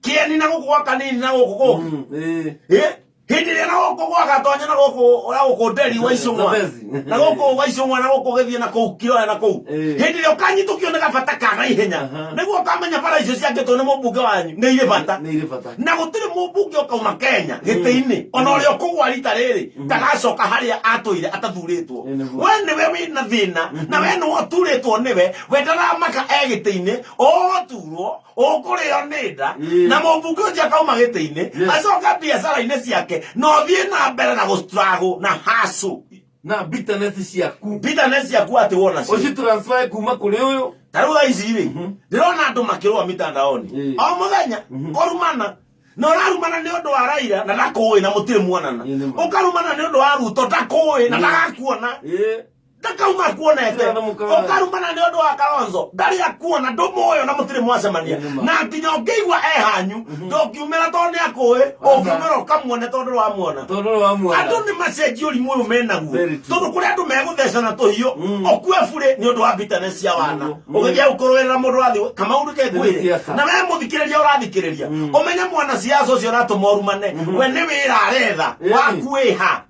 kĩeni na gũkũ gwa kanini na gũkũ gũkĩ Mm, ĩĩ. Eh, hĩndĩ ĩrĩa na gũkũ gwagatonya na gũkũ na gũkũ nderi wa icũng'wa Zambezi. na gũkũ gwa icũng'wa na gũkũ gĩthiĩ na kũu kiroya na kũu Eh. hĩndĩ ĩrĩa ũkanyitũkio nĩ gabata ka naihenya Aha. nĩguo ũkamenya bara icio ciakĩtwo nĩ mũmbunge wanyu nĩ irĩ bata Nĩ irĩ bata. na gũtirĩ mũmbunge ũkauma kenya gĩtĩ-inĩ ona ũrĩa ũkũgwa rita rĩrĩ ndagacoka harĩa atũire atathurĩtwo Ĩ, nĩguo. we nĩwe wĩna thĩna na we nĩwe ũturĩtwo nĩwe we ndaramaka e gĩtĩ-inĩ ũgũturwo ũkũrĩo nĩ nda Ĩĩ. na mũmbunge ũcio akauma gĩtĩ-inĩ Yes. acoka biacara-inĩ ciake na ũthiĩ na mbere na gũstruggle na hacu Na bitterness ciaku. bitterness ciaku atĩ wona cio Ũci transfer kuma kũrĩ ũyũ. ta rĩu thaa ici rĩ ndĩrona andũ makĩrũa mitandaoni Ĩĩ. o mũthenya kũrumana na ũrarumana nĩ ũndũ wa Raila na ndakũĩ na mũtirĩ muonana Ĩĩ, nĩ ma. ũkarumana nĩ ũndũ wa Ruto ndakũĩ na ndagakuona Ĩĩ. ndakauma kuonete Ndĩrona mũkawa. ũkarumana nĩ ũndũ wa Kalonzo ndarĩ akuona ndũmũĩ na mũtirĩ mwacemania Ĩĩ, nĩ ma. na nginya ũngĩigua e hanyu ndũngiumĩra tondũ nĩ akũĩ ũngiumĩra ũkamuone tondũ ndũramuona Tondũ ndũramuona. andũ nĩ macenjia ũrimũ ũyũ menaguo Very true. tondũ kũrĩ andũ megũthecana tũhiũ ũkue burĩ nĩ ũndũ wa bitterness cia wana Nĩguo. ũgĩthiĩ gũkũrũĩrĩra mũndũ ũrathiĩ kamau reke Nĩ ngwĩre siasa. na we mũthikĩrĩria ũrathikĩrĩria ũmenye mwana siasa ũcio ũratũma ũrumane we nĩ wĩra aretha Ĩĩ. waku wĩha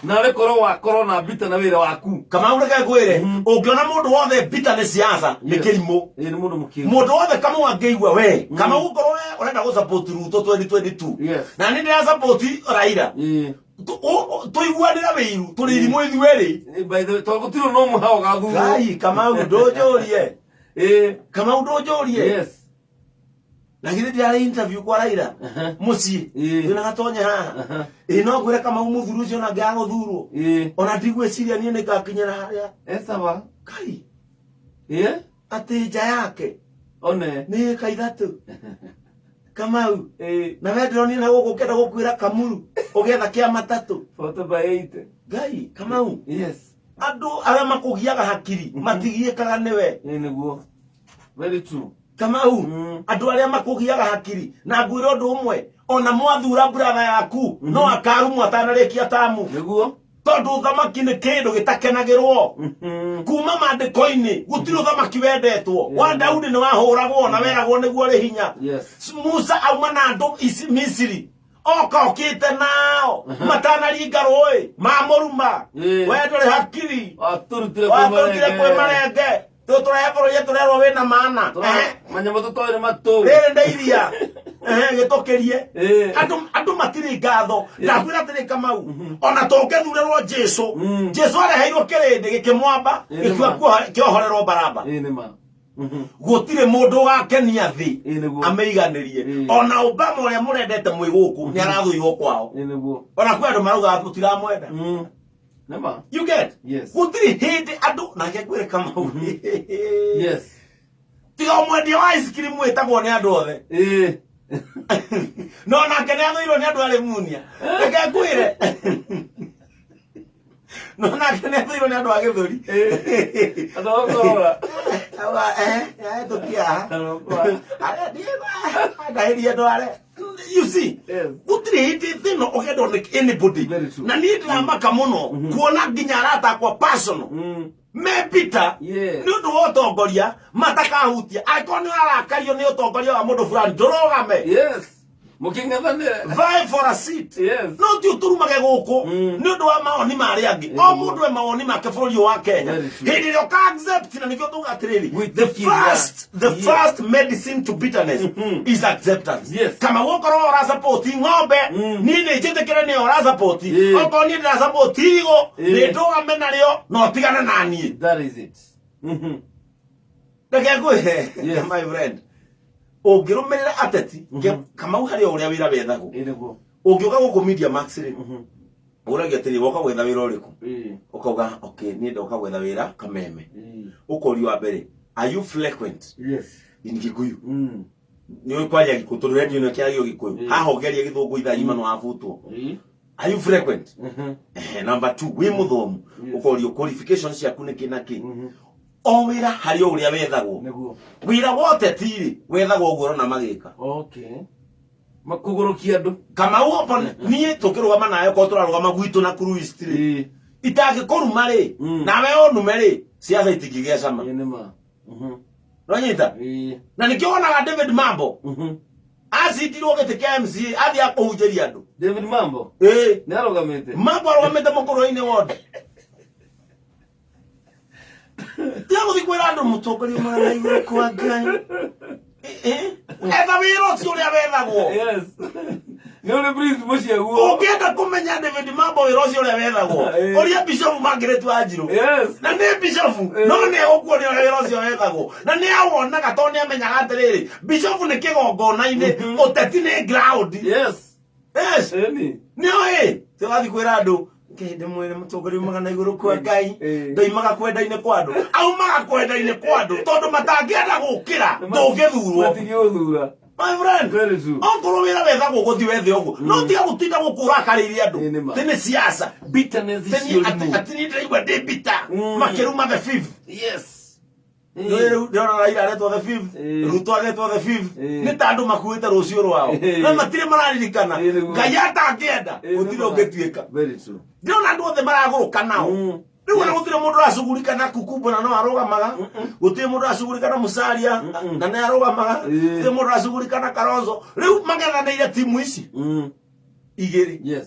Nawe korwo wakorwo na mbita na wĩra waku. Kamau reke ngwĩre ũngĩona mũndũ wothe mbita nĩ siasa nĩ Yes. kĩrimũ Ĩĩ, nĩ mũndũ mũkĩgu. mũndũ wothe kamau angĩigua we kamau ũkorwo we ũrenda gũ support Ruto 2022 Yes. na nĩ ndĩra support Raila Ĩĩ. Tũiguanĩre wĩiru tũrĩ irimũ ithuerĩ Ĩĩ, by the way, tondũ gũtirĩ no mũha ũgathurwo. Ngai Kamau ndũnjũrie Ĩĩ. Kamau ndũnjũrie Yes. na githĩ ndĩrarĩ interview kwa Raila Aha. mũciĩ Ĩĩ. twĩna gatonye haha Aha. ĩ no ngwĩre Kamau mũthuri ũcio ona ngĩaga gũthurwo Ĩĩ. ona ndigwĩciria niĩ nĩ ngakinyĩra harĩa Esawa. Kai Ĩĩ. atĩ nja yake One. nĩ ĩka ithatũ Kamau Ĩĩ. na we ndĩronire na gũkũ ũkĩenda gũkuĩra kamuru ũgĩetha kĩa matatũ 40 by 8. Ngai Kamau Yes. andũ arĩa makũgiaga hakiri matigiĩkaga nĩwe Ĩĩ, nĩguo. Very true. Kamau andũ arĩa makũgiaga hakiri na ngwĩra ũndũ ũmwe ona mwathura brother yaku no akarumwo atanarĩkia tamu Nĩguo. tondũ ũthamaki nĩ kĩndũ gĩtakenagĩrwo kuma maandĩko-inĩ gũtirĩ ũthamaki wendetwo wa Daudi nĩ wahũragwo na weragwo nĩguo ũrĩ hinya Yes. Musa auma na andũ Misiri oka okĩte nao matanaringa rũĩ mamũruma Ĩĩ. we ndũrĩ hakiri Watũrutire kwĩ watũrutire kwĩ marenge. marenge tũtũrehe bũrũri tũrerwo wĩna maana Ehe. Manyamũ tũtoĩ nĩ matũ. Rĩrĩ nĩ iria Ehe, gĩtũkĩrie Ĩĩ. Andũ matirĩ ngatho ndakwĩra atĩrĩ Kamau ona tũngĩthurĩrwo Jesu Jesu areheirwo kĩrĩndĩ gĩkĩmwamba Ĩĩ, nĩ gĩkiuga ma. kĩohorerwo Baraba Ĩĩ, nĩ ma. Gũtirĩ mũndũ ũgakenia thĩ Ĩĩ, nĩguo. amĩiganĩrie Ĩĩ. ona Obama ũrĩa mũrendete mwĩ gũkũ nĩ arathũirwo kwao Ĩĩ, nĩguo. ona kwĩ andũ maraugaga tũtiramwenda Nĩ ma. You get Yes. gũtirĩ hĩndĩ andũ nake ngwĩre Kamau Yes. tiga ũmwendia wa ice cream wĩtagwo nĩ andũ othe Ĩĩ. No nake nĩ athũirwo nĩ andũ arĩ munia reke ngwĩre no nake nĩ athũirwo nĩ andũ a gĩthũri Andũ a gũkorora. Auga, eh, ahĩtũkia haha. Andũ a gũkorora. Arĩa ndiĩgwa, ndahĩrie ndware you see Yes. gũtirĩ hĩndĩ thĩ ĩno ũgendwo nĩ anybody Very true. na niĩ ndĩramaka mũno kuona nginya arata akwa personal me Peter Yeah. nĩ ũndũ wa ũtongoria matakahutia angĩkorwo nĩ ũrarakario nĩ ũtongoria wa mũndũ fulani ndũrũgame Yes. Mũkĩng'ethanĩre. vie for a seat Yes. No ti ũtũrumage gũkũ nĩ ũndũ wa mawoni ma arĩa angĩ o mũndũ e mawoni make bũrũri ũyũ wa Kenya Very true. Hĩndĩ ĩrĩa ũka accept na nĩkĩo tuga atĩrĩrĩ the Gwĩtĩkĩria. first the Yes. first medicine to bitterness is acceptance Yes. Kama gũkorwo ũra support ng'ombe niĩ nĩ njĩtĩkĩre nĩyo ũra support Yeah. okorwo niĩ ndĩra support irigũ Yeah. nĩ ndũgame narĩo na ũtigane na niĩ That is it. Reke ngwĩre Yes. my friend ũngĩrũmĩrĩra ateti Kamau harĩ o ũrĩa wĩra wethagwo Ĩĩ, nĩguo. Ũngĩũka gũkũ Media Max rĩ ũragia atĩrĩ woka gwetha wĩra ũrĩkũ Ĩĩ. ũkauga okay niĩ ndoka gwetha wĩra Kameme Ĩĩ. ũkorio wa mbere are you frequent Yes. In Gĩkũyũ nĩ ũĩ kwaria Gĩkũyũ tondũ radio ĩno ĩkĩaragio Gĩkũyũ haha ũngĩaria Gĩthũngũ ithaa igima nĩ wabutwo Ĩĩ. Are you frequent? Ehe, number 2 wĩ mũthomu Yes. ũkorio qualifications ciaku nĩ kĩ na kĩ O wĩra harĩ o ũrĩa wethagwo. Nĩguo. Wĩra wa ũteti-rĩ, wethagwo ũguo ũrona magĩka. Okay. Makũgũrũkia andũ. Kamau opo niĩ tũkĩrũgama nawe korwo tũrarũgama gwitũ na Kuru East rĩ, itangĩkũruma rĩ, nawe ũnume rĩ, siasa itingĩgĩa cama. Ĩĩ nĩ ma. Nĩwanyita? Na nĩkĩo wonaga David Mambo acindirwo gĩtĩ kĩa MCA athiĩ akũhunjĩria andũ. David Mambo? Ĩĩ. Nĩ arũgamĩte? Mambo arũgamĩte mũkũrũ-inĩ wothe. Tiga gũthiĩ kwĩra andũ mũtongoria ũmwe na igũrũ kwa Ngai. Etha wĩra ũcio ũrĩa wethagwo. Yes. Nĩ ũrĩ Prince mũciaguo. Ũngĩenda kũmenya David Mambo wĩra ũcio ũrĩa wethagwo, ũria Bishop Margaret Wanjirũ. Na nĩ Bishop, no nĩ egũkuonia ũrĩa wĩra ũcio wethagwo. Na nĩ awonaga tondũ nĩ amenyaga atĩrĩrĩ, Bishop nĩ kĩgongona-inĩ, ũteti nĩ ground. Yes. Ĩni. Nĩoĩ tũrathiĩ kwĩra andũ kĩhĩndĩ mwĩrĩ mũtongoria umaga na igũrũ kwa Ngai. Ndoimaga kwenda-inĩ kwa andũ, aumaga kwenda-inĩ kwa andũ tondũ matangĩenda gũkĩra ndũngĩthurwo. Matingĩgũthura. My friend, Very true. okorwo wĩra wethagwo gũthiĩ wethe ũguo, no tiga gũtinda gũkũ ũrakarĩire andũ. Ĩĩ, nĩ ma. Tĩ nĩ siasa. Bitterness Tĩ icio niĩ atĩ rĩmwe. atĩ niĩ ndĩraigua ndĩ bitter makĩruma the fifth. Nĩ rĩu ndĩrona Raila aretwo the fifth, Ruto agetwo the fifth. Nĩ ta andũ makuĩte rũciũ rwao na matirĩ mararirikana. Ĩĩ, nĩguo. Ngai atangĩenda Ĩĩ, gũtirĩ nĩ ma. ũngĩtuĩka. Very true. Ndĩrona andũ othe maragũrũka nao. Rĩu ona gũtirĩ mũndũ ũracugurika na Kukumbo na no arũgamaga, gũtirĩ mũndũ ũracugurika na Musalia na nĩ arũgamaga, gũtirĩ mũndũ ũracugurika na Kalonzo. Rĩu mang'ethanĩire timu ici igĩrĩ.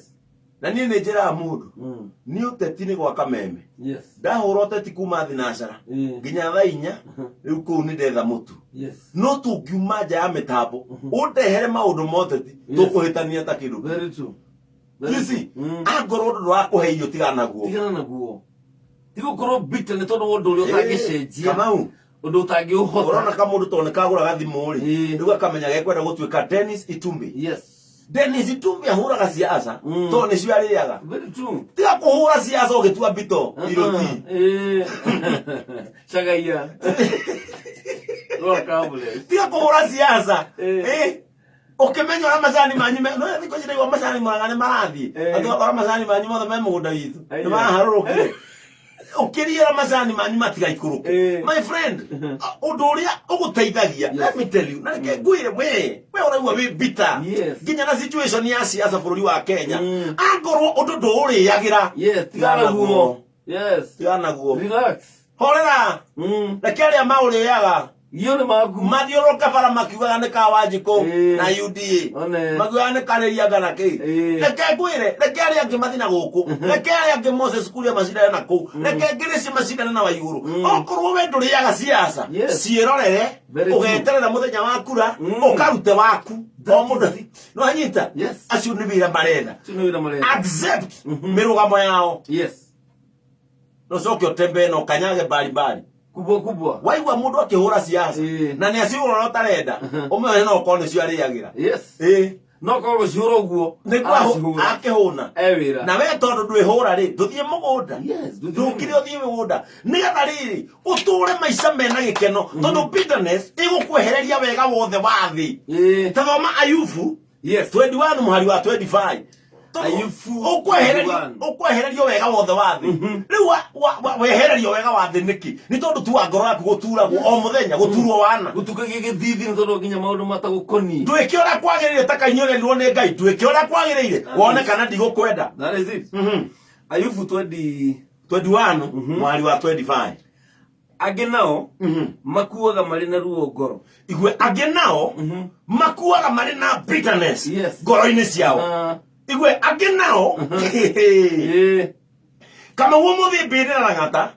Na niĩ nĩ njĩraga mũndũ, niĩ ũteti nĩ gwaka meme. Ndahũra ũteti kuma thinacara nginya thaa 4, rĩu kũu nĩ ndetha mũtu. No tũngiuma nja ya mĩtambo ũndehere maũndũ ma ũteti, tũkũhĩtania ta kĩndũ. Very true. You see, angorwo ũndũ ndũrakũhe irio, tigana naguo. Tigana naguo. Tigũkorwo bitter nĩ tondũ wa ũndũ ũrĩa ũtangĩcenjia. Kamau, Ũndũ ũtangĩũhota. Ũrona kamũndũ tondũ nĩ kagũraga thimũ rĩ, rĩu akamenya gekwenda gũtuĩka Dennis Itumbi. Dennis Itumbi ahũraga siasa tondũ nĩcio arĩaga. Very true. Tiga kũhũra siasa ũgĩtua mbito iroti. Cagaia. Rora kabule. Tiga kũhũra siasa. Ũkĩmenya ũrĩa macani manyu no thikũ ici ndaigua macani maraga nĩ marathiĩ. Atĩ ũgakora macani manyu mothe me mũgũnda witũ. Nĩ maraharũrũkire. Ũkĩriĩra macani manyu matigaikũrũke. My friend, ũndũ ũrĩa ũgũteithagia, let me tell you, na reke ngwĩre we ũraigua wĩ bitter. Nginya na situation ya siasa bũrũri wa Kenya. Angorwo ũndũ ndũũrĩagĩra. Yes, tigana naguo. Yes. Tigana naguo. Relax. Horera. Reke arĩa maũrĩaga. Iyo nĩ maku. Mathiũrũrũka bara makiugaga nĩ ka Wanjikũ na UDA. One. Makiugaga nĩ karĩria ngana kĩ. Reke ngwĩre, reke arĩa angĩ mathiĩ na gũkũ. Reke arĩa angĩ Moses Kuria macindane na kũu. Reke Ngĩrĩci macindane na Waigũrũ. Okorwo we ndũrĩaga siasa, ciĩrorere, Very true. ũgeterera mũthenya wa kura, ũkarute waku. O mũndũ athi. No anyita? Acio nĩ wĩra marenda. Acio nĩ wĩra marenda. Accept mĩrũgamo yao. Na ũcoke ũtembee na ũkanyage mbari mbari. Kubwa kubwa. Waigua mũndũ akĩhũra siasa na nĩ acihũra ũrĩa ũtarenda, ũmwĩre no ũkorwo nĩcio arĩagĩra. No korwo gũcihũra ũguo, Nĩguo aracihũra. akĩhũna. E wĩra. Na we tondũ ndwĩhũra rĩ, ndũthiĩ mũgũnda. Yes, ndũthiĩ Ndũkire ũthiĩ mũgũnda. Nĩgetha rĩrĩ, ũtũre maica mena gĩkeno, tondũ bitterness ĩgũkwehereria wega wothe wa thĩ. Ta thoma Ayubu 21 mũhari wa 25. Tondũ Ayubu 21. ũkwehererio wega wothe wa thĩ. Rĩu wehererio wega wa thĩ nĩkĩ? Nĩ tondũ tu wa ngoro yaku gũturagwo o mũthenya, gũturwo wana. Gũtukagia gĩthithi nĩ tondũ nginya maũndũ matagũkoniĩ. Ndwĩke ũrĩa kwagĩrĩire ta Kaini ũrĩa nĩ Ngai, ndwĩke ũrĩa kwagĩrĩire wone kana ndigũkwenda. That is it. Ayubu 20 21 mũhari wa 25. Angĩ nao makuaga marĩ na ruo ngoro. Igwe angĩ nao makuaga marĩ na bitterness ngoro-inĩ ciao. Igwe angĩ nao kama guo mũthĩ mbĩrĩra rang'ata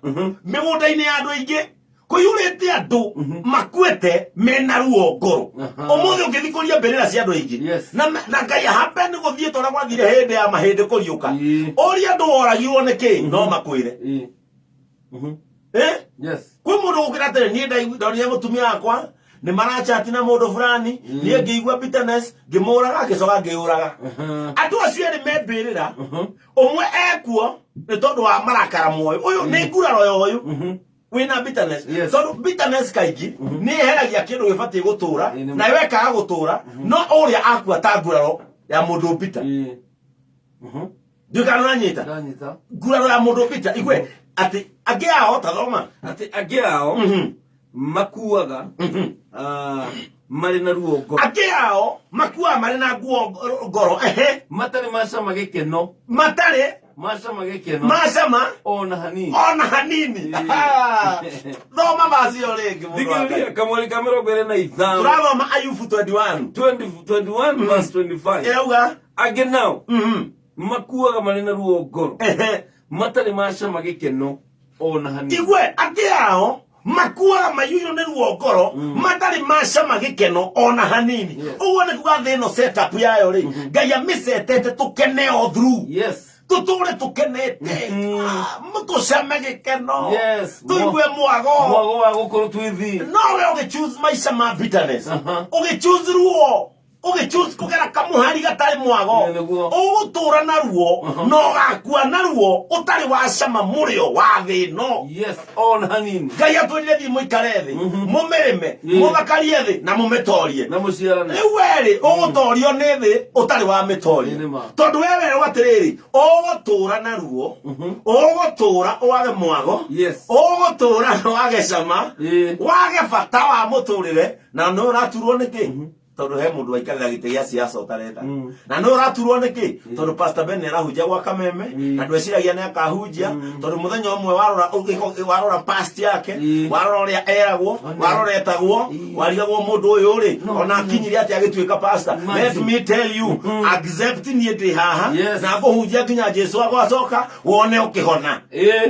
mĩgũnda-inĩ ya andũ aingĩ kũiyũrĩte andũ makuĩte mena ruo ngoro. Ũmũthĩ ũngĩthiĩ kũria mbĩrĩra cia andũ aingĩ. Na Ngai happen gũthiĩ ta ũrĩa gwathire hĩndĩ ya mahĩndĩ kũriũka. Ũria andũ woragirwo nĩ kĩ, no makwĩre. Kwĩ mũndũ gũkĩra atĩrĩ, niĩ ndonire mũtumia wakwa nĩ marachati na mũndũ fulani, niĩ ngĩigua bitterness, ngĩmũraga, ngĩcoka ngĩũraga. Andũ acio erĩ me mbĩrĩra, ũmwe ekuo nĩ tondũ wa marakara moyo, ũyũ nĩ nguraro ya ũyũ wĩna bitterness. Tondũ bitterness kaingĩ nĩ ĩheragia kĩndũ gĩbatiĩ gũtũra, na wekaga gũtũra, no ũrĩa akua ta nguraro ya mũndũ bitter. Ndiũĩ kana nĩũranyita. Ndanyita. Nguraro ya mũndũ bitter, igue atĩ angĩ ao ta thoma. Atĩ angĩ ao makuaga marĩ na ruo ngoro. Angĩ ao makuaga marĩ na nguo ngoro, ehe. Matarĩ macama gĩkeno. Matarĩ Macama gĩkeno. Macama ona hanini. Ona hanini. Thoma macio rĩngĩ, mũndũ wa Ngai. Thikĩrĩria kamweri ka 25. Tũrathoma Ayubu 21. 20 21 verse 25. Ĩrauga Angĩ nao makuaga marĩ na ruo ngoro. Matarĩ macama gĩkeno ona hanini. Igue angĩ ao makuaga maiyũirwo nĩ ruo ngoro matarĩ macama gĩkeno ona hanini. Ũguo nĩ kuga thĩ ĩno setup yayo rĩ, Ngai amĩcetete tũkene all through. Tũtũre tũkenete. Tũcame gĩkeno. Tũigue mwago. Mwago wa gũkorwo twĩ thĩ. No we ũgĩ choose maica ma bitterness. Ũgĩ choose ruo. Ũgĩ choose kũgera kamũhari gatarĩ mwago. Ĩĩ, nĩguo. Ũgũtũra na ruo na ũgakua na ruo ũtarĩ wacama mũrĩo wa thĩ ĩno. Yes, ona hanini. Ngai atwĩrire thiĩ mũikare thĩ, mũmĩrĩme, mũthakarie thĩ na mũmĩtorie. Na mũciarane. Rĩu werĩ ũgũtorio nĩ thĩ ũtarĩ wa mĩtoria. Ĩĩ, nĩ ma. Tondũ we werwo atĩrĩrĩ, ũgũtũra na ruo, ũgũtũra wage mwago, ũgũtũra wage cama, wage bata wa mũtũrĩre, na nĩ ũraturwo nĩkĩ? Tondũ he mũndũ waikarĩra gĩtĩ gĩa siasa ũtarenda. Na nĩ ũraturwo nĩkĩ? Tondũ Pastor Ben nĩ arahunjia gwa Kameme, na ndweciragia nĩ akahunjia, tondũ mũthenya ũmwe warora warora past yake, warora ũrĩa eragwo, warora etagwo, warigagwo mũndũ ũyũ rĩ, ona akinyire atĩa agĩtuĩka pastor. Imagine. Let me tell you, accept niĩ ndĩ haha, na ngũhunjia nginya Jesu agwacoka, wone ũkĩhona.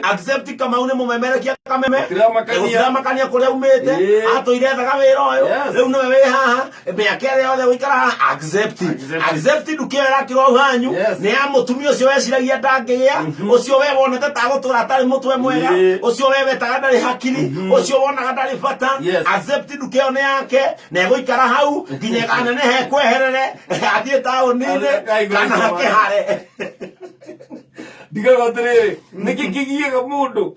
Accept Kamau nĩ mũmemerekia Kameme. Gũtiramakania. Gũtiramakania kũrĩa umĩte. Atũire ethaga wĩra ũyũ. Rĩu nĩwe wĩ haha, mĩaka ĩrĩa yothe gũikara haha, accept. Accept. Accept nduka ĩyo ĩrakĩrwo hau hanyu. Nĩ ya mũtumia ũcio weciragia ndangĩgĩa, ũcio we wonete ta gũtũra atarĩ mũtwe mwega, ũcio we wetaga ndarĩ hakiri, ũcio wonaga ndarĩ bata. Accept nduka ĩyo nĩ yake, na ĩgũikara hau nginya ĩkaneneha ĩkweherere, athiĩ taũni-inĩ kana akĩhare. Ndigaga atĩrĩrĩ, nĩkĩ kĩgiaga mũndũ?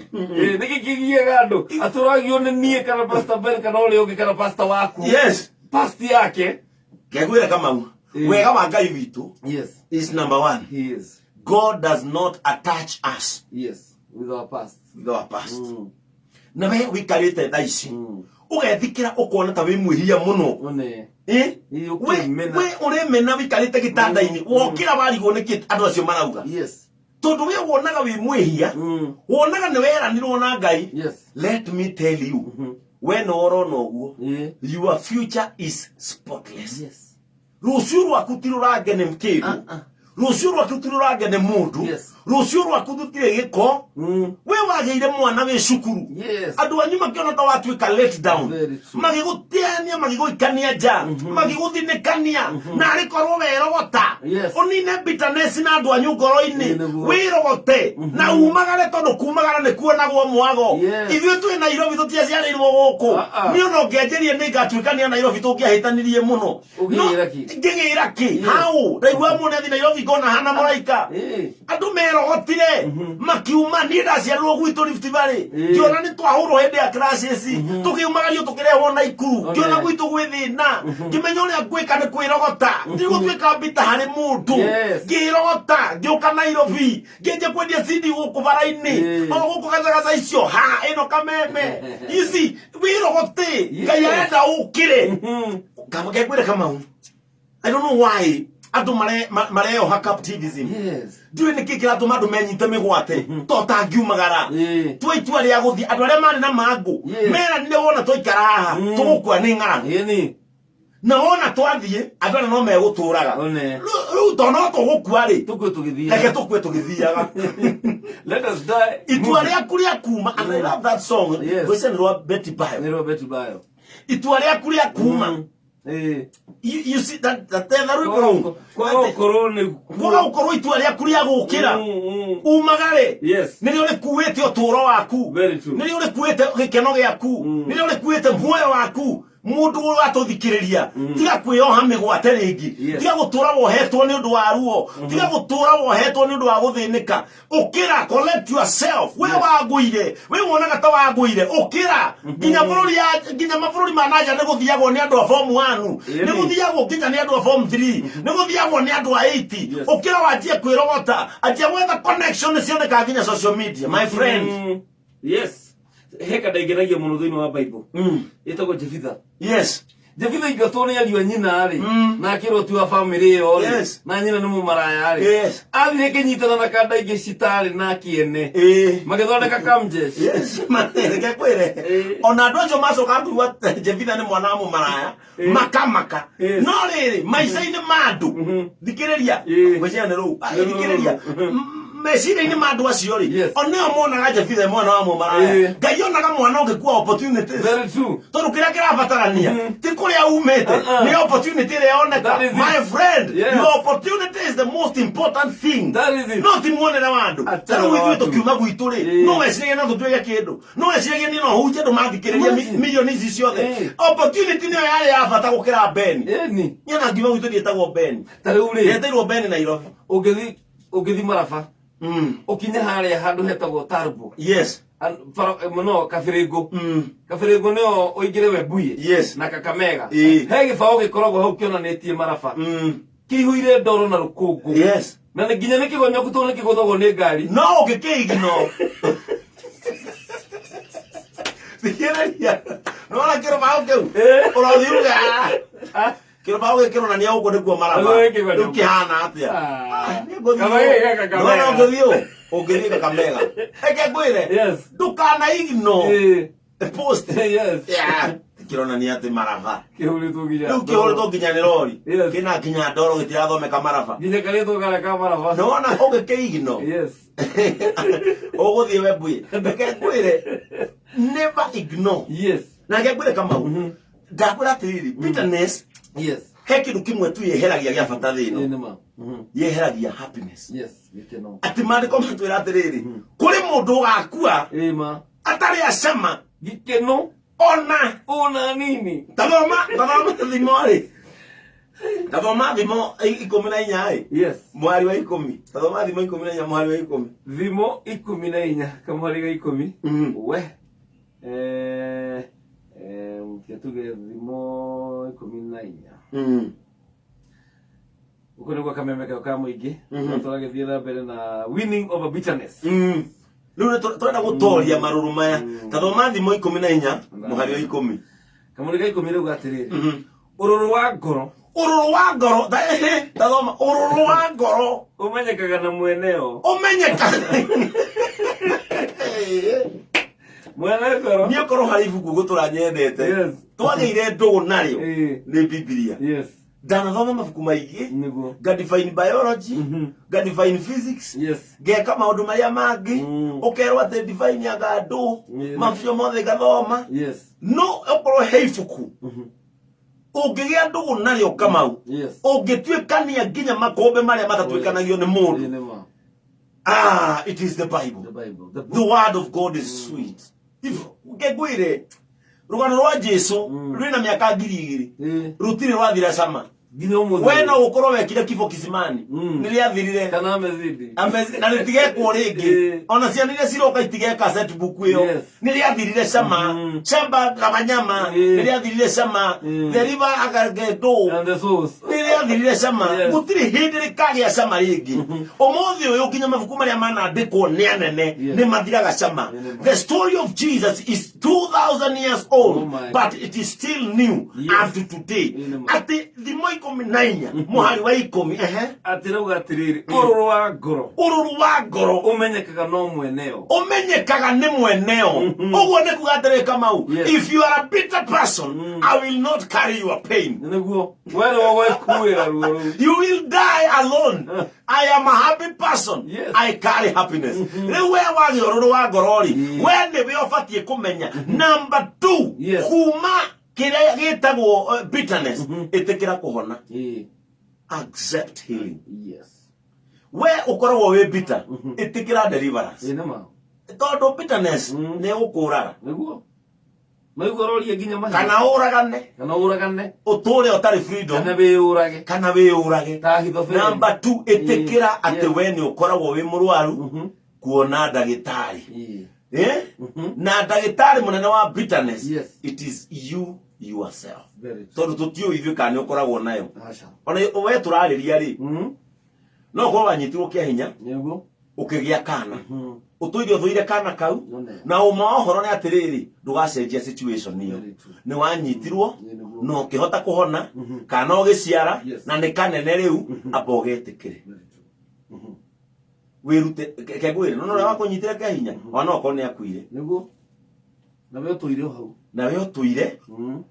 Nĩkĩ kĩgiaga andũ? Atũragio nĩ niĩ kana Pastor Ben kana ũrĩa ũngĩ kana pastor waku. Past yake. Ngegwĩra Kamau, wega wa Ngai witũ is number one. He is. God does not attach us Yes, with our past. with our past. Na we wikarĩte thaa ici, ũgethikĩra ũkona ta wĩ mwĩhia mũno. One. Ĩ, We ũkĩmena. we ũrĩmena wikarĩte gĩtanda-inĩ, wokĩra warigwo nĩkĩ andũ acio marauga. Tondũ we wonaga wĩ mwĩhia, wonaga nĩ weranirwo na Ngai. Let me tell you, we nĩ ũrona ũguo. Your future is spotless. Rũciũ rwaku ti rũrange nĩ kĩndũ. Rũciũ rwaku ti rũrange nĩ mũndũ. Rũciũ rwaku rũtirĩ gĩko. We wagĩire mwana wĩ cukuru. Andũ anyu makĩona ta watuĩka let down. Very true. Magĩgũteania, magĩgũikania nja, magĩgũthinĩkania, na arĩ korwo werogota. Ũnine bitterness na andũ anyu ngoro-inĩ. Ĩĩ, nĩguo. Wĩrogote na umagare, tondũ kumagara nĩ kuonagwo mwago. Ithuĩ twĩ Nairobi tũtiaciarĩirwo gũkũ. Niĩ ona ũngĩanjĩria nĩ ngatuĩkania Nairobi tũngĩahĩtanirie mũno. Ũngĩgĩra No, kĩ? ngĩgĩra kĩ? Hau ndaigua mũno athi Nairobi ngona hana mũraika. Andũ merogotire makiuma. Niĩ ndaciarirwo gwitũ Rift Valley, ngĩona nĩ twahũrwo hĩndĩ ya crisis, tũkiumagario tũkĩrehwo Naikuru, ngĩona gwitũ gwĩ thĩna, ngĩmenya ũrĩa ngwĩka nĩ kwĩrogota, ndigũtuĩka mbita harĩ mũndũ. Ngĩrogota ngĩũka Nairobi, ngĩanjia kwendia CD gũkũ bara-inĩ, o gũkũ gacagaca icio ha ĩno Kameme. You see, wĩrogote, Ngai arenda ũkĩre. Ngwĩre Kamau, I don't know why andũ mareoha captivism. Ndiũĩ nĩkĩ kĩratũma andũ menyite mĩgwate to tangiumagara. Tua itua rĩa gũthiĩ. Andũ arĩa marĩ na mangũ meranire wona twaikara haha tũgũkua nĩ ng'aragu. Na wona twathiĩ andũ arĩa no megũtũraga. Rĩu to no tũgũkua rĩ, Tũkue tũgĩthiaga. Reke tũkue tũgĩthiaga. Let us die. Itua rĩaku rĩa kuma, and I love that song. Rwĩciria nĩ rwa Betty Bayo. Nĩ rwa Betty Bayo. Itua rĩaku rĩa kuma. You see that tetha rwĩmbo rũu. Kwaga gũkorwo nĩ Kwaga gũkorwo itua rĩaku rĩa gũkĩra. Umagare. Nĩrĩo rĩkuĩte ũtũũro waku. Very true. Nĩrĩo rĩkuĩte gĩkeno gĩaku. Nĩrĩo rĩkuĩte muoyo waku. Mundu ũratũthikĩrĩria, tiga kwĩyoha mĩgwate rĩngĩ. Tiga gũtũra wohetwo nĩ ũndũ wa ruo, tiga gũtũra wohetwo nĩ ũndũ wa gũthĩnĩka. Ũkĩra, collect yourself. We wagũire, we wonaga ta wagũire, ũkĩra. Nginya bũrũri ya nginya mabũrũri ma nanja nĩ gũthiagwo nĩ andũ a form 1, nĩ gũthiagwo nginya nĩ andũ a form 3, nĩ gũthiagwo nĩ andũ a 8. Ũkĩra wanjie kwĩrogota, anjia gwetha connection cionekaga nginya social media, my friend. Yes, he kanda ingenagia mũno thĩinĩ wa Bible ĩtagwo Jefitha. Jefitha ingatwo nĩ ariũ a nyina rĩ, na akĩrwo ti wa famĩlĩ ĩyo rĩ, na nyina nĩ mũmaraya rĩ, athire kĩnyitana na kanda ingĩ citarĩ na kĩene, magĩthondeka kamjesh. Yes, reke kwĩre, ona andũ acio macoka kũigua Jefitha nĩ mwana wa mũmaraya, makamaka. No rĩrĩ, maica-inĩ ma andũ, thikĩrĩria, ngwĩciria nĩ rũu. Ah, Nĩ rũu. thikĩrĩria, meciria-inĩ ma andũ acio rĩ, oneo monaga Jefitha e mwana wa mũmaraya. Ngai onaga mwana ũngĩkua opportunities. Very true. Tondũ kĩrĩa kĩrabatarania ti kũrĩa umĩte, Uh-uh. nĩ opportunity ĩrĩa yoneka. That is it. My friend, your opportunity is the most important thing. That is it. No ti muonere wa andũ. Achana Ta rĩu na ithuĩ watu. tũkiuma gwitũ rĩ, no weciragia no tũtuĩke kĩndũ, no weciragia niĩ no hunjie andũ mathikĩrĩria Imagine. milioni ici ciothe? Opportunity nĩyo yarĩ ya bata gũkĩra Beni. Ĩni. Niĩ na ngiuma gwitũ ndiĩtagwo Beni. Ta rĩu rĩ, Ndetĩirwo Beni Nairobi. Ũngĩthi Maraba, ũkinye harĩa handũ hetagwo Tarbo, Mũno Kabĩrĩngũ. Kabĩrĩngũ nĩyo ũingĩre Webuye na Kakamega. He gĩbaũ gĩkoragwo hau kĩonanĩtie Maraba, kĩihũire ndoro na rũkũngũ, na nĩ nginya nĩ kĩgonyoku tondũ nĩ kĩgũthagwo nĩ ngari. No ũngĩkĩigino, thikĩrĩria, nona kĩrũbaũ kĩu ũrathiĩ uge, "Ah, kĩrũbaũ gĩkĩ kĩronania gũkũ nĩkuo Maraba." Gũkũ gĩkĩ Rĩu kĩhana atĩa? Ah. Nĩ ngũthiĩ Kaba gĩkĩ gaka ũũ. Nona Kamega. ũngĩthiĩ ũũ, ũngĩthiĩ Kakamega, reke ngwĩre, ndũkana ignore post. Yeah. Kĩronania atĩ Maraba Kĩhũrĩtwo nginya rĩu kĩhũrĩtwo nginya nĩ rori, kĩna nginya ndoro, gĩtirathomeka Maraba. Nginya karĩtwo karĩa ka Maraba. Nona ũngĩkĩigno, ũgũthiĩ Webuye. Reke ngwĩre, never ignore. Na reke ngwĩre, Kamau, ndakwĩra atĩrĩrĩ, bitterness, he kĩndũ kĩmwe tu yeheragia gĩa bata thĩ ĩno. Ĩĩ, nĩ ma. Yeheragia happiness. Yes, gĩkeno. Atĩ maandĩko matwĩra atĩrĩrĩ, kũrĩ mũndũ ũgakua Ĩĩ ma. atarĩ acama gĩkeno ona ona nini. Tathoma thimo rĩ, tathoma Thimo 14 ĩ, mwari wa 10. Tathoma Thimo 14 mwari wa 10. Thimo 14 kamwari ga 10. We reke tuge Thimo 14. Uko nĩguo kameme kau ka mũingĩ. Tũragĩthiĩ na mbere na winning over bitterness. Rĩu nĩ tũrenda gũtoria marũrũ maya. Tathoma Thimo 14 mũhari wa 10. Kamũri ga 10 rĩu atĩrĩrĩ, ũrũrũ wa ngoro Ũrũrũ wa ngoro, tathoma, ũrũrũ wa ngoro ũmenyekaga na mweneo. Ũmenyeka Mwene ngoro. Niĩ korwo harĩ ibuku gũtũra nyendete, twagĩire ndũgũ narĩo, nĩ Bibilia. Ndanathoma mabuku maingĩ, nga define biology, nga define physics, ngeka maũndũ marĩa mangĩ, ũkerwo atĩ define anga ndũ, mabuku mothe ngathoma. No okorwo he ibuku ũngĩgĩa ndũgũ narĩo, Kamau, ũngĩtuĩkania nginya makũmbĩ marĩa matatuĩkanagio nĩ mũndũ, Ĩĩ, nĩ ma. Ah, it is the Bible. The Bible, the The book. word of God is sweet. If ngwĩre rũgano rwa Jesu rwĩna mĩaka 2000, rũtirĩ rwathira cama. Nginya ũmũthĩ. We no ũkorwo wekire kifo kisimani, nĩ rĩathirire. Kana amezidi. Na rĩtigekwo rĩngĩ. Ona ciana iria ciroka itigeka set book ĩyo. Nĩ rĩathirire cama. Shamba kama nyama, nĩ rĩathirire cama. The river agagendo And the source. Nĩ rĩathirire cama. Gũtirĩ hĩndĩ rĩkagĩa cama rĩngĩ. Ũmũthĩ ũyũ nginya mabuku marĩa manandĩkwo nĩ anene nĩ mathiraga cama. The story of Jesus is 2000 years old, Oh my. but it is still new up to today. Ĩĩ, nĩ ma. Atĩ Thimo 14 mũhari wa 10, ehe. Atĩ rauga atĩrĩrĩ, ũrũrũ wa ngoro Ũrũrũ wa ngoro ũmenyekaga no mweneo. Ũmenyekaga nĩ mweneo. Ũguo nĩ kuga atĩrĩ, Kamau, if you are a bitter person, I will not carry your pain. Nĩguo we nĩwe gwekuĩra ruo rũu. You will die alone. I am a happy person. I carry happiness. Rĩu we wagĩa ũrũrũ wa ngoro rĩ, we nĩwe ũbatiĩ kũmenya number two, kuma kĩrĩa gĩtagwo bitterness, ĩtĩkĩra kũhona. Accept healing. We ũkoragwo wĩ bitter, ĩtĩkĩra deliverance, Ĩĩ, nĩ ma. Tondũ bitterness nĩ ĩgũkũraga. Nĩguo. Maigua ũroria nginya mahiũ. Kana ũragane. Kana ũragane. Ũtũre ũtarĩ freedom. Kana wĩyũrage. Kana wĩyũrage. Ta Ahithofeli. Number 2, ĩtĩkĩra atĩ we nĩ ũkoragwo wĩ mũrwaru. Kuona ndagĩtarĩ. Eh? Na ndagĩtarĩ mũnene wa bitterness. Yes. It is you yourself. Very true. Tondũ tũtiũĩ ithuĩ kana nĩ ũkoragwo nayo. Aca. Ona we tũrarĩria rĩ, no ũkorwo wanyitirwo kĩa hinya Nĩguo. ũkĩgĩa kana. Ũtũire ũthũire kana kau. None. Na ũma wa ũhoro nĩ atĩrĩrĩ, ndũgacenjia situation ĩyo. Very true. Nĩ wanyitirwo Nĩguo. na ũkĩhota kũhona kana ũgĩciara Yes. na nĩ kanene rĩu amba ũgetĩkĩre. Very true. Wĩrute ke ngwĩre no ũrĩa wakũnyitire kĩa hinya ona no okorwo nĩ akuire. Nĩguo. Na we ũtũire o hau. Na we ũtũire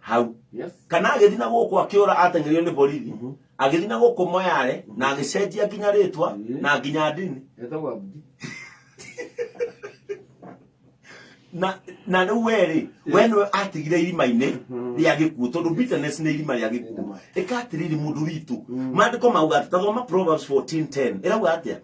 hau. Yes. Kana agĩthiĩ na gũkũ akĩũra ateng'erio nĩ borithi, agĩthiĩ na gũkũ Moyale na agĩcenjia nginya rĩtwa na nginya ndini. Etagwo Abdi. Na rĩu we rĩ, we nĩwe atigire irima-inĩ rĩa gĩkuũ, tondũ bitterness nĩ irima rĩa gĩkuũ. Ĩka atĩrĩrĩ mũndũ witũ, maandĩko mauga atĩ, tathoma Proverbs 14:10 ĩrauga atĩa?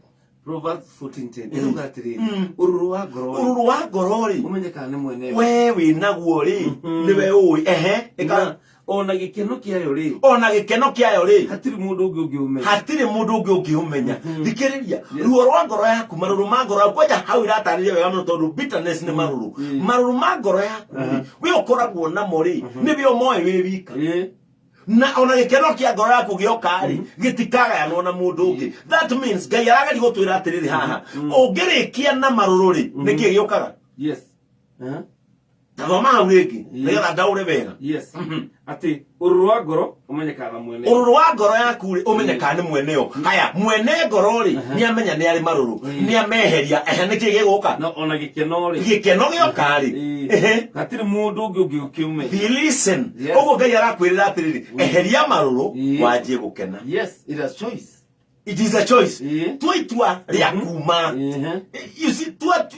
Proverbs 14:10 ĩrauga atĩrĩrĩ, ũrũrũ wa ngoro rĩ, Ũrũrũ wa ngoro rĩ, ũmenyekaga nĩ mwene. We wĩ naguo rĩ, nĩwe ũĩ. Ehe, ĩka. Na ona gĩkeno kĩayo rĩ, Ona gĩkeno kĩayo rĩ, hatirĩ mũndũ ũngĩ ũngĩũmenya. Hatirĩ mũndũ ũngĩ ũngĩũmenya. Thikĩrĩria, ruo rwa ngoro yaku, marũrũ ma ngoro yaku, kwanja hau iratarĩria wega mũno, tondũ bitterness nĩ marũrũ. Marũrũ ma ngoro yaku rĩ, we ũkoragwo namo rĩ, nĩwe ũmoĩ wĩ wika. Na ona gĩkeno kĩa ngoro yaku gĩoka rĩ, gĩtikagayanwo na mũndũ ũngĩ. That means Ngai arageria gũtwĩra atĩrĩrĩ haha, ũngĩrĩkia na marũrũ rĩ, nĩkĩ gĩũkaga? Yes. Tathoma hau rĩngĩ nĩgetha ndaũre wega. Yes. Atĩ ũrũrũ wa ngoro ũmenyekaga na mwene. Ũrũrũ wa ngoro yaku rĩ, ũmenyekaga nĩ mweneo. Haya, mwene ngoro rĩ, nĩ amenya nĩ arĩ marũrũ, nĩ ameheria. Ehe, nĩkĩ gĩgũka? Na ona gĩkeno rĩ, Gĩkeno gĩoka rĩ, ehe, hatirĩ mũndũ ũngĩ ũngĩũmenya. Listen. Yes. Ũguo Ngai arakwĩrĩra atĩrĩrĩ, eheria marũrũ, wanjie gũkena. Yes, it is choice. It is a choice. Tua itua rĩa kuma. You see,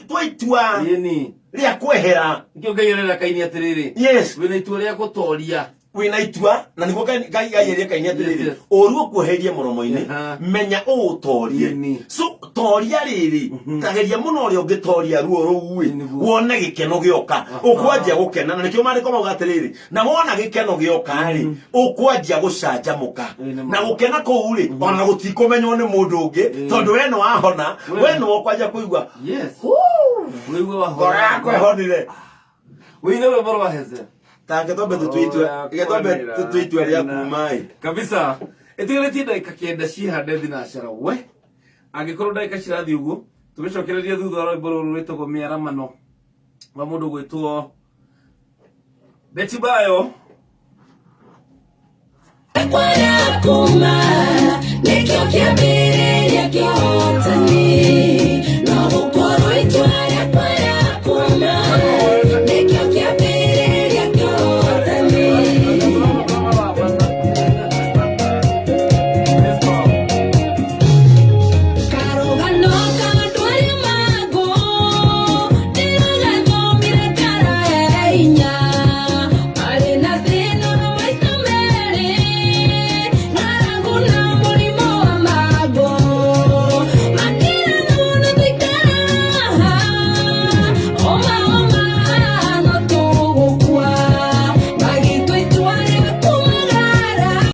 tua itua Ĩni. rĩa kwehera. Nĩkĩo Ngai arera Kaini atĩrĩrĩ, Yes. wĩna itua rĩa gũtoria. Wĩna itua, na nĩguo Ngai erire Kaini atĩrĩrĩ, Yes. ũru ũkuoheirie mũromo-inĩ, menya ũũtorie. So toria rĩrĩ, tageria mũno ũrĩa ũngĩtoria ruo rũu ĩ, Nĩguo. wone gĩkeno gĩoka, ũkwanjia gũkena. Na nĩkĩo maandĩko mauga atĩrĩrĩ, na wona gĩkeno gĩoka rĩ, ũkwanjia gũcanjamũka. Na gũkena kũu rĩ, ona gũtikũmenywo nĩ mũndũ ũngĩ, tondũ we nĩ wahona, we nĩ ũkwanjia kũigua Yes. "Huu, Wĩigua wahona. ngoro yakwa ĩhonire." Wĩine rwĩmbo rwa Hezea. Ta reke twambe tũtue itua, reke twambe tũtue itua rĩa kuma ĩ. Kabisa. Ĩtigarĩtie ndagĩka 9 cihande thinacara we. Angĩkorwo ndagĩka cirathiĩ ũguo, tũgĩcokereria thutha wa rwĩmbo rũrũ rwĩtagwo mĩaramano wa mũndũ gwĩtwo Betty Bayo. Kwara kuma nĩkĩo kĩambĩrĩria kĩhotani.